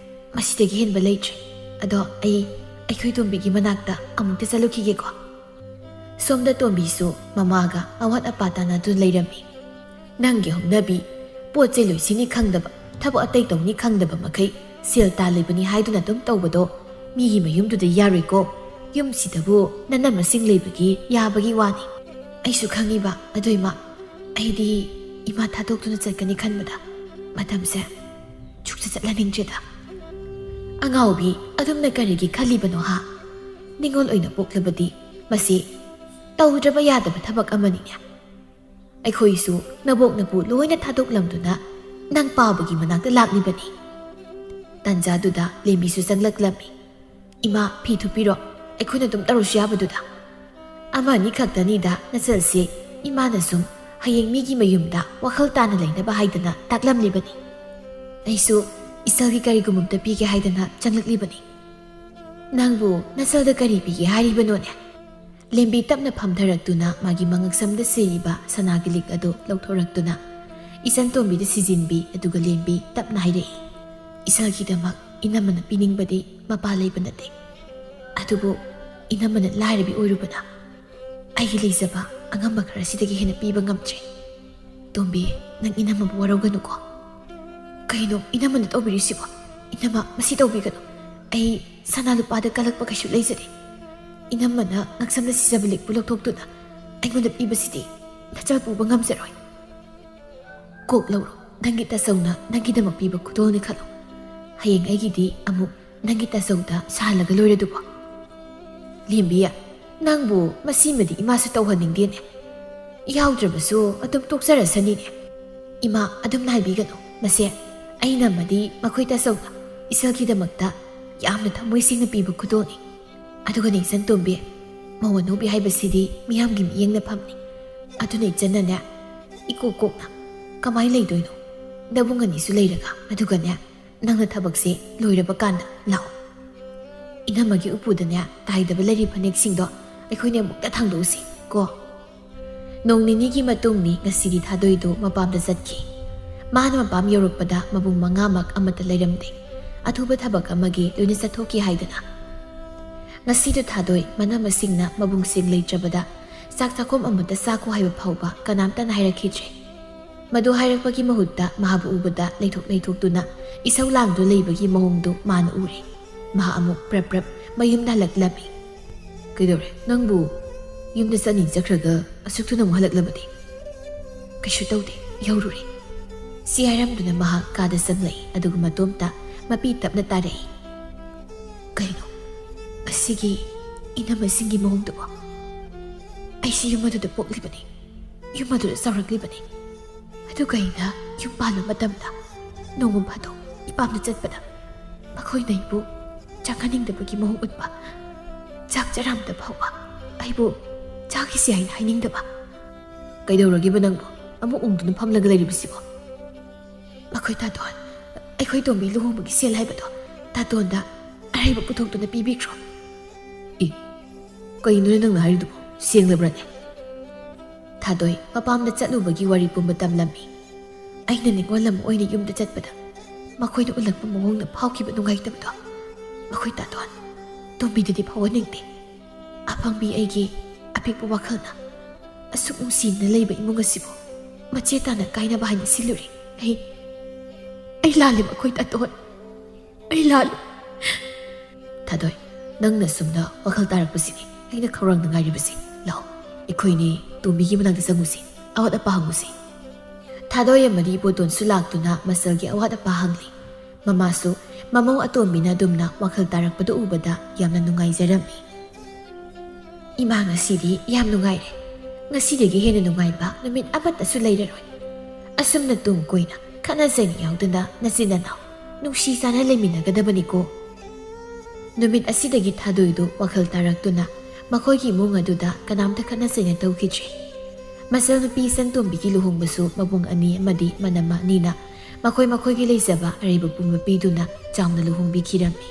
ꯃꯁꯤꯗꯒꯤ ꯍꯦꯟꯕ ꯂꯩꯇ꯭ꯔꯦ꯫ ꯑꯗꯣ ꯑꯩ ꯑꯩꯈꯣꯏ ꯇꯣꯝꯕꯤꯒꯤ ꯃꯅꯥꯛꯇ ꯑꯃꯨꯛꯇ ꯆꯠꯂꯨꯈꯤꯒꯦꯀꯣ꯫ ꯁꯣꯝꯗ ꯇꯣꯝꯕꯤꯁꯨ ꯃꯃꯥꯒ ꯑꯋꯥꯠ ꯑꯄꯥ ꯇꯥꯟꯅꯗꯨꯅ ꯂꯩꯔꯝꯃꯤ꯫ ꯅꯪꯒꯤ ꯍꯧꯅꯕꯤ, ꯄꯣꯠ ꯆꯩ ꯂꯣꯏꯁꯤꯅꯤ ꯈꯪꯗꯕ, ꯊꯕꯛ ꯑꯇꯩ ꯇꯧꯅꯤ ꯈꯪꯗꯕ ꯃꯈꯩ ꯁꯦꯜ ꯇꯥꯜꯂꯤꯕꯅꯤ ꯍꯥꯏꯗꯨꯅ ꯑꯗꯨꯝ ꯇꯧꯕꯗꯣ ꯃꯤꯒꯤ ꯃꯌꯨꯝꯗꯨꯗ ꯌꯥꯔꯣꯏꯀꯣ꯫ ꯌꯨꯝꯁꯤꯗꯕꯨ ꯅꯅꯝꯃꯁꯤꯡ ꯂꯩꯕꯒꯤ ꯌꯥꯕꯒꯤ ꯋꯥꯅꯤ꯫ ꯑꯩꯁꯨ ꯈꯪꯉꯤꯕ, ꯑꯗꯨ ꯏꯃꯥ, ꯑꯩꯗꯤ ꯏꯃꯥ ꯊꯥꯗꯣꯛꯇꯨꯅ ꯆꯠꯀꯅꯤ ꯈꯟꯕꯗ ꯃꯇꯝꯁꯦ ꯁꯨꯛꯆꯠ ꯆꯠꯍꯟꯅꯤꯡꯗ꯭ꯔꯦꯗ꯫ ꯑꯉꯥꯎꯕꯤ, ꯑꯗꯨꯝꯅ ꯀꯔꯤꯒꯤ ꯈꯜꯂꯤꯕꯅꯣ ꯍꯥ? ꯅꯤꯉꯣꯜ ꯑꯣꯏꯅ ꯄꯣꯛꯂꯕꯗꯤ ꯃꯁꯤ ꯇꯧꯗ꯭ꯔꯕ ꯌꯥꯗꯕ ꯊꯕꯛ ꯑꯃꯅꯤꯅꯦ꯫ ꯑꯩꯈꯣꯏꯁꯨ ꯅꯕꯣꯛ ꯅꯄꯨ ꯂꯣꯏꯅ ꯊꯥꯗꯣꯛꯂꯝꯗꯨꯅ ꯅꯪ ꯄꯥꯕꯒꯤ ꯃꯅꯥꯛꯇ ꯂꯥꯛꯂꯤꯕꯅꯤ꯫ ꯇꯟꯖꯥꯗꯨꯗ ꯂꯦꯝꯕꯤꯁꯨ ꯆꯪꯂꯛꯂꯝꯃꯤ꯫ ꯏꯃꯥ, ꯐꯤ ꯊꯨꯞꯄꯤꯔꯣ, ꯑꯩꯈꯣꯏꯅ ꯑꯗꯨꯝ ꯇꯧꯔꯁꯨ ꯌꯥꯕꯗꯨꯗ꯫ ꯑꯃ ꯑꯅꯤ ꯈꯛꯇꯅꯤꯗ ꯅꯆꯜꯁꯦ, ꯏꯃꯥꯅ ꯁꯨꯝ ꯍꯌꯦꯡ ꯃꯤꯒꯤ ꯃꯌꯨꯝꯗ ꯋꯥꯈꯜ ꯇꯥꯅ ꯂꯩꯅꯕ ꯍꯥꯏꯗꯅ ꯇꯥꯛꯂꯝꯂꯤꯕꯅꯤ꯫ ꯑꯩꯁꯨ ꯏꯆꯜꯒꯤ ꯀꯔꯤꯒꯨꯝꯕ ꯑꯝꯇ ꯄꯤꯒꯦ ꯍꯥꯏꯗꯅ ꯆꯪꯂꯛꯂꯤꯕꯅꯤ꯫ ꯅꯪꯕꯨ ꯅꯆꯜꯗ ꯀꯔꯤ ꯄꯤꯒꯦ ꯍꯥꯏꯔꯤꯕꯅꯣꯅꯦ? ꯂꯦꯝꯕꯤ ꯇꯞꯅ ꯐꯝꯊꯔꯛꯇꯨꯅ ꯃꯥꯒꯤ ꯃꯉꯛꯁꯝꯗ ꯁꯤꯔꯤꯕ ꯁꯅꯥꯒꯤ ꯂꯤꯛ ꯑꯗꯨ ꯂꯧꯊꯣꯔꯛꯇꯨꯅ ꯏꯆꯟ ꯇꯣꯝꯕꯤꯗ ꯁꯤꯖꯤꯟꯕꯤ, ꯑꯗꯨꯒ ꯂꯦꯝꯕꯤ ꯇꯞꯅ ꯍꯥꯏꯔꯛꯏ, "ꯏꯆꯜꯒꯤꯗꯃꯛ ꯏꯅꯝꯃꯅ ꯄꯤꯅꯤꯡꯕꯗꯤ ꯃꯄꯥ ꯂꯩꯕ ꯅꯠꯇꯦ꯫ ꯑꯗꯨꯕꯨ ꯏꯅꯝꯃꯅ ꯂꯥꯏꯔꯕꯤ ꯑꯣꯏꯔꯨꯕꯅ ꯑꯩꯒꯤ ꯂꯩꯖꯕ ꯑꯉꯝꯕ ꯈꯔꯁꯤꯗꯒꯤ ꯍꯦꯟꯅ ꯄꯤꯕ ꯉꯝꯗ꯭ꯔꯦ꯫ ꯇꯣꯝꯕꯤ, ꯅꯪ ꯏꯅꯝꯃꯕꯨ ꯋꯥꯔꯧꯒꯅꯨꯀꯣ꯫" "ꯀꯩꯅꯣ ꯏꯅꯝꯃꯅ ꯇꯧꯕꯤꯔꯤꯁꯤꯕꯣ? ꯏꯅꯝꯃ, ꯃꯁꯤ ꯇꯧꯕꯤꯒꯅꯨ꯫ ꯑꯩ ꯁꯅꯥ ꯂꯨꯄꯥꯗ ꯀꯜꯂꯛꯄ ꯀꯩꯁꯨ ꯂꯩꯖꯗꯦ꯫ ꯏꯅꯝꯃꯅ ꯉꯛꯁꯝꯗ ꯁꯤꯖꯕ ꯂꯤꯛꯄꯨ ꯂꯧꯊꯣꯛꯇꯨꯅ ꯑꯩꯉꯣꯟꯗ ꯄꯤꯕꯁꯤꯗꯤ ꯅꯆꯜ ꯄꯨꯕ ꯉꯝꯖꯔꯣꯏ꯫ ꯀꯣꯛ ꯂꯧꯔꯣ, ꯅꯪꯒꯤ ꯇꯥꯆꯧꯅ ꯅꯪꯒꯤꯗꯃꯛ ꯄꯤꯕ ꯈꯨꯗꯣꯜꯅꯤ ꯈꯜꯂꯣ꯫ ꯍꯌꯦꯡ ꯑꯩꯒꯤꯗꯤ ꯑꯃꯨꯛ ꯅꯪꯒꯤ ꯇꯥꯆꯧꯗ ꯁꯥꯍꯜꯂꯒ ꯂꯣꯏꯔꯗꯨꯕꯣ?" "ꯂꯦꯝꯕꯤ, ꯅꯪꯕꯨ ꯃꯁꯤꯃꯗꯤ ꯏꯃꯥꯁꯨ ꯇꯧꯍꯟꯅꯤꯡꯗꯦꯅꯦ꯫ ꯌꯥꯎꯗ꯭ꯔꯕꯁꯨ ꯑꯗꯨꯝ ꯇꯣꯛꯆꯔꯁꯅꯤꯅꯦ꯫ ꯏꯃꯥ, ꯑꯗꯨꯝ ꯅꯥꯏꯕꯤꯒꯅꯨ꯫ ꯃꯁꯦ ꯑꯩꯅ ꯑꯃꯗꯤ ꯃꯈꯣꯏ ꯇꯥꯆꯧꯗ ꯏꯁꯜꯒꯤꯗꯃꯛꯇ ꯌꯥꯝꯅ ꯊꯃꯣꯏ ꯁꯦꯡꯅ ꯄꯤꯕ ꯈꯨꯗꯣꯜꯅꯤ꯫ ꯑꯗꯨꯒꯅꯦ ꯏꯆꯟ ꯇꯣꯝꯕꯤ, ꯃꯧ ꯑꯅꯧꯕꯤ ꯍꯥꯏꯕꯁꯤꯗꯤ ꯃꯤꯌꯥꯝꯒꯤ ꯃꯤꯠꯌꯦꯡꯅ ꯐꯝꯅꯤ꯫ ꯑꯗꯨꯅ ꯏꯆꯟꯅꯅꯦ, ꯏꯀꯣꯛ ꯀꯣꯛꯅ ꯀꯃꯥꯏꯅ ꯂꯩꯗꯣꯏꯅꯣ? ꯅꯕꯨꯡ ꯑꯅꯤꯁꯨ ꯂꯩꯔꯒ, ꯑꯗꯨꯒꯅꯦ, ꯅꯪꯅ ꯊꯕꯛꯁꯦ ꯂꯣꯏꯔꯕ ꯀꯥꯟꯗ ꯂꯥꯛꯑꯣ꯫ ꯏꯅꯝꯃꯒꯤ ꯎꯄꯨꯗꯅꯦ ꯇꯥꯏꯗꯕ ꯂꯩꯔꯤ ꯐꯅꯦꯛꯁꯤꯡꯗꯣ ꯑꯩꯈꯣꯏꯅ ꯑꯃꯨꯛꯇ ꯊꯥꯡꯗꯣꯛꯎꯁꯤ ꯀꯣ꯫ ꯅꯣꯡ ꯅꯤꯅꯤꯒꯤ ꯃꯇꯨꯡꯅꯤ ꯉꯁꯤꯗꯤ ꯊꯥꯗꯣꯏꯗꯨ ꯃꯄꯥꯝꯗ ꯆꯠꯈꯤ꯫ ꯃꯥꯅ ꯃꯄꯥꯝ ꯌꯧꯔꯛꯄꯗ ꯃꯕꯨꯡ ꯃꯉꯥꯃꯛ ꯑꯃꯠꯇ ꯂꯩꯔꯝꯗꯦ꯫ ꯑꯊꯨꯕ ꯊꯕꯛ ꯑꯃꯒꯤ ꯂꯣꯏꯅ ꯆꯠꯊꯣꯛꯈꯤ ꯍꯥꯏꯗꯅ꯫ ꯉꯁꯤꯗꯨ ꯊꯥꯗꯣꯏ ꯃꯅꯥ ꯃꯁꯤꯡꯅ ꯃꯕꯨꯡꯁꯤꯡ ꯂꯩꯇ꯭ꯔꯕꯗ ꯆꯥꯛ ꯆꯥꯛꯈꯣꯝ ꯑꯃꯠꯇ ꯆꯥꯈꯣ ꯍꯥꯏꯕ ꯐꯥꯎꯕ ꯀꯅꯥꯝꯇꯅ ꯍꯥꯏꯔꯛꯈꯤꯗ꯭ꯔꯦ꯫ ꯃꯗꯨ ꯍꯥꯏꯔꯛꯄꯒꯤ ꯃꯍꯨꯠꯇ ꯃꯍꯥꯛꯄꯨ ꯎꯕꯗ ꯂꯩꯊꯣꯛ ꯂꯩꯊꯣꯛꯇꯨꯅ ꯏꯁꯧ ꯂꯥꯡꯗꯨꯅ ꯂꯩꯕꯒꯤ ꯃꯑꯣꯡꯗꯨ ꯃꯥꯅ ꯎꯔꯦ꯫ ꯃꯍꯥꯛ ꯑꯃꯨꯛ ꯄ꯭ꯔꯞ ꯄ꯭ꯔꯞ ꯃꯌꯨꯝꯗ ꯍꯜꯂꯛꯂꯝꯃꯤ꯫ "ꯀꯩꯗꯧꯔꯦ? ꯅꯪꯕꯨ ꯌꯨꯝꯗ ꯆꯠꯅꯤ ꯆꯠꯈ꯭ꯔꯒ ꯑꯁꯨꯛ ꯊꯨꯅ ꯑꯃꯨꯛ ꯍꯜꯂꯛꯂꯕꯗꯤ?" "ꯀꯩꯁꯨ ꯇꯧꯗꯦ, ꯌꯧꯔꯨꯔꯦ꯫" ꯁꯤ ꯍꯥꯏꯔꯝꯗꯨꯅ ꯃꯍꯥꯛ ꯀꯥꯗ ꯆꯪꯂꯛꯏ, ꯑꯗꯨꯒ ꯃꯇꯣꯝꯇ ꯃꯄꯤ ꯇꯞꯅ ꯇꯥꯔꯛꯏ꯫ "ꯀꯩꯅꯣ? ꯑꯁꯤꯒꯤ ꯏꯅꯝꯃꯁꯤꯡꯒꯤ ꯃꯑꯣꯡꯗꯨꯕꯣ? ꯑꯩꯁꯤ ꯌꯨꯝ ꯑꯗꯨꯗ ꯄꯣꯛꯂꯤꯕꯅꯤ, ꯌꯨꯝ ꯑꯗꯨꯗ ꯆꯥꯎꯔꯛꯂꯤꯕꯅꯤ꯫ ꯑꯗꯨꯒ ꯑꯩꯅ ꯌꯨꯝ ꯄꯥꯟꯕ ꯃꯇꯝꯗ ꯅꯣꯡꯃ ꯐꯥꯗꯣꯛ ꯏꯄꯥꯝꯗ ꯆꯠꯄꯗ ꯃꯈꯣꯏꯅ ꯑꯩꯕꯨ ꯆꯪꯍꯟꯅꯤꯡꯗꯕꯒꯤ ꯃꯑꯣꯡ ꯎꯠꯄ, ꯆꯥꯛ ꯆꯔꯥꯝꯗ ꯐꯥꯎꯕ ꯑꯩꯕꯨ ꯆꯥꯈꯤꯁꯤ ꯍꯥꯏꯅ ꯍꯥꯏꯅꯤꯡꯗꯕ꯫ ꯀꯩꯗꯧꯔꯒꯦꯕ ꯅꯪꯕꯨ ꯑꯃꯨꯛ ꯎꯪꯗꯨꯅ ꯐꯝꯂꯒ ꯂꯩꯔꯤꯕꯁꯤꯕꯣ?" "ꯃꯈꯣꯏ ꯇꯥꯇꯣꯟ, ꯑꯩꯈꯣꯏ ꯇꯣꯝꯕꯤ ꯂꯨꯍꯣꯡꯕꯒꯤ ꯁꯦꯜ ꯍꯥꯏꯕꯗꯣ ꯇꯥꯇꯣꯟꯗ ꯑꯔꯩꯕ ꯄꯨꯊꯣꯛꯇꯨꯅ ꯄꯤꯕꯤꯈ꯭ꯔꯣ꯫" "ꯏ, ꯀꯩꯅꯣꯅꯦ ꯅꯪꯅ ꯍꯥꯏꯔꯤꯗꯨꯕꯣ? ꯁꯦꯡꯂꯕ꯭ꯔꯅꯦ?" ꯊꯥꯗꯣꯏ ꯃꯄꯥꯝꯗ ꯆꯠꯂꯨꯕꯒꯤ ꯋꯥꯔꯤ ꯄꯨꯝꯕ ꯇꯝꯂꯝꯃꯤ꯫ ꯑꯩꯅ ꯅꯤꯉꯣꯜ ꯑꯃ ꯑꯣꯏꯅ ꯌꯨꯝꯗ ꯆꯠꯄꯗ ꯃꯈꯣꯏꯅ ꯎꯠꯂꯛꯄ ꯃꯑꯣꯡꯗ ꯐꯥꯎꯈꯤꯕ ꯅꯨꯡꯉꯥꯏꯇꯕꯗꯣ ꯃꯈꯣꯏ ꯇꯥꯇꯣꯟ ꯇꯣꯝꯕꯤꯗꯗꯤ ꯐꯥꯎꯍꯟꯅꯤꯡꯗꯦ꯫ ꯑꯄꯪꯕꯤ ꯑꯩꯒꯤ ꯑꯄꯤꯛꯄ ꯋꯥꯈꯜꯅ ꯑꯁꯨꯛ ꯅꯨꯡꯁꯤꯅ ꯂꯩꯕ ꯏꯃꯨꯡ ꯑꯁꯤꯕꯨ ꯃꯆꯦ ꯇꯥꯅ ꯀꯥꯏꯅꯕ ꯍꯥꯏꯅ ꯁꯤꯜꯂꯨꯔꯦ꯫ ꯑꯩ, ꯑꯩ ꯂꯥꯜꯂꯦ ꯃꯈꯣꯏ ꯇꯥꯇꯣꯟ꯫ ꯑꯩ ꯂꯥꯜꯂꯦ꯫ ꯊꯥꯗꯣꯏ, ꯅꯪꯅ ꯁꯨꯝꯅ ꯋꯥꯈꯜ ꯇꯥꯔꯛꯄꯁꯤꯅꯤ ꯑꯩꯅ ꯈꯧꯔꯥꯡꯅ ꯉꯥꯏꯔꯤꯕꯁꯤ꯫ ꯂꯥꯛꯑꯣ, ꯑꯩꯈꯣꯏꯅꯤ ꯇꯣꯝꯕꯤꯒꯤ ꯃꯅꯥꯛꯇ ꯆꯪꯉꯨꯁꯤ, ꯑꯋꯥꯠ ꯑꯄꯥ ꯍꯪꯉꯨꯁꯤ꯫ ꯊꯥꯗꯣꯏ ꯑꯃꯗꯤ ꯏꯕꯣꯇꯣꯟꯁꯨ ꯂꯥꯛꯇꯨꯅ ꯃꯆꯜꯒꯤ ꯑꯋꯥꯠ ꯑꯄꯥ ꯍꯪꯂꯤ꯫ ꯃꯃꯥꯁꯨ ꯃꯃꯧ ꯑꯇꯣꯝꯕꯤꯅ ꯑꯗꯨꯝꯅ ꯋꯥꯈꯜ ꯇꯥꯔꯛꯄꯗꯨ ꯎꯕꯗ ꯌꯥꯝꯅ ꯅꯨꯡꯉꯥꯏꯖꯔꯝꯃꯤ꯫ "ꯏꯃꯥ, ꯉꯁꯤꯗꯤ ꯌꯥꯝ ꯅꯨꯡꯉꯥꯏꯔꯦ꯫ ꯉꯁꯤꯗꯒꯤ ꯍꯦꯟꯅ ꯅꯨꯡꯉꯥꯏꯕ ꯅꯨꯃꯤꯠ ꯑꯃꯠꯇꯁꯨ ꯂꯩꯔꯔꯣꯏ꯫ ꯑꯁꯨꯝꯅ ꯇꯨꯡ ꯀꯣꯏꯅ ꯈꯠꯅ ꯆꯩꯅ ꯌꯥꯎꯗꯅ ꯅꯆꯤꯟ ꯅꯅꯥꯎ ꯅꯨꯡꯁꯤ ꯆꯥꯟꯅ ꯂꯩꯃꯤꯟꯅꯒꯗꯕꯅꯤꯀꯣ꯫ ꯅꯨꯃꯤꯠ ꯑꯁꯤꯗꯒꯤ ꯊꯥꯗꯣꯏꯗꯨ ꯋꯥꯈꯜ ꯇꯥꯔꯛꯇꯨꯅ ꯃꯈꯣꯏꯒꯤ ꯏꯃꯨꯡ ꯑꯗꯨꯗ ꯀꯅꯥꯝꯇ ꯈꯠꯅ ꯆꯩꯅ ꯇꯧꯈꯤꯗ꯭ꯔꯦ꯫ ꯃꯆꯜꯅꯨꯄꯤ ꯏꯆꯟꯇꯣꯝꯕꯤꯒꯤ ꯂꯨꯍꯣꯡꯕꯁꯨ ꯃꯕꯨꯡ ꯑꯅꯤ ꯑꯃꯗꯤ ꯃꯅꯝꯃ ꯑꯅꯤꯅ ꯃꯈꯣꯏ ꯃꯈꯣꯏꯒꯤ ꯂꯩꯖꯕ ꯑꯔꯩꯕ ꯄꯨꯝꯕ ꯄꯤꯗꯨꯅ ꯆꯥꯎꯅ ꯂꯨꯍꯣꯡꯕꯤꯈꯤꯔꯝꯃꯤ꯫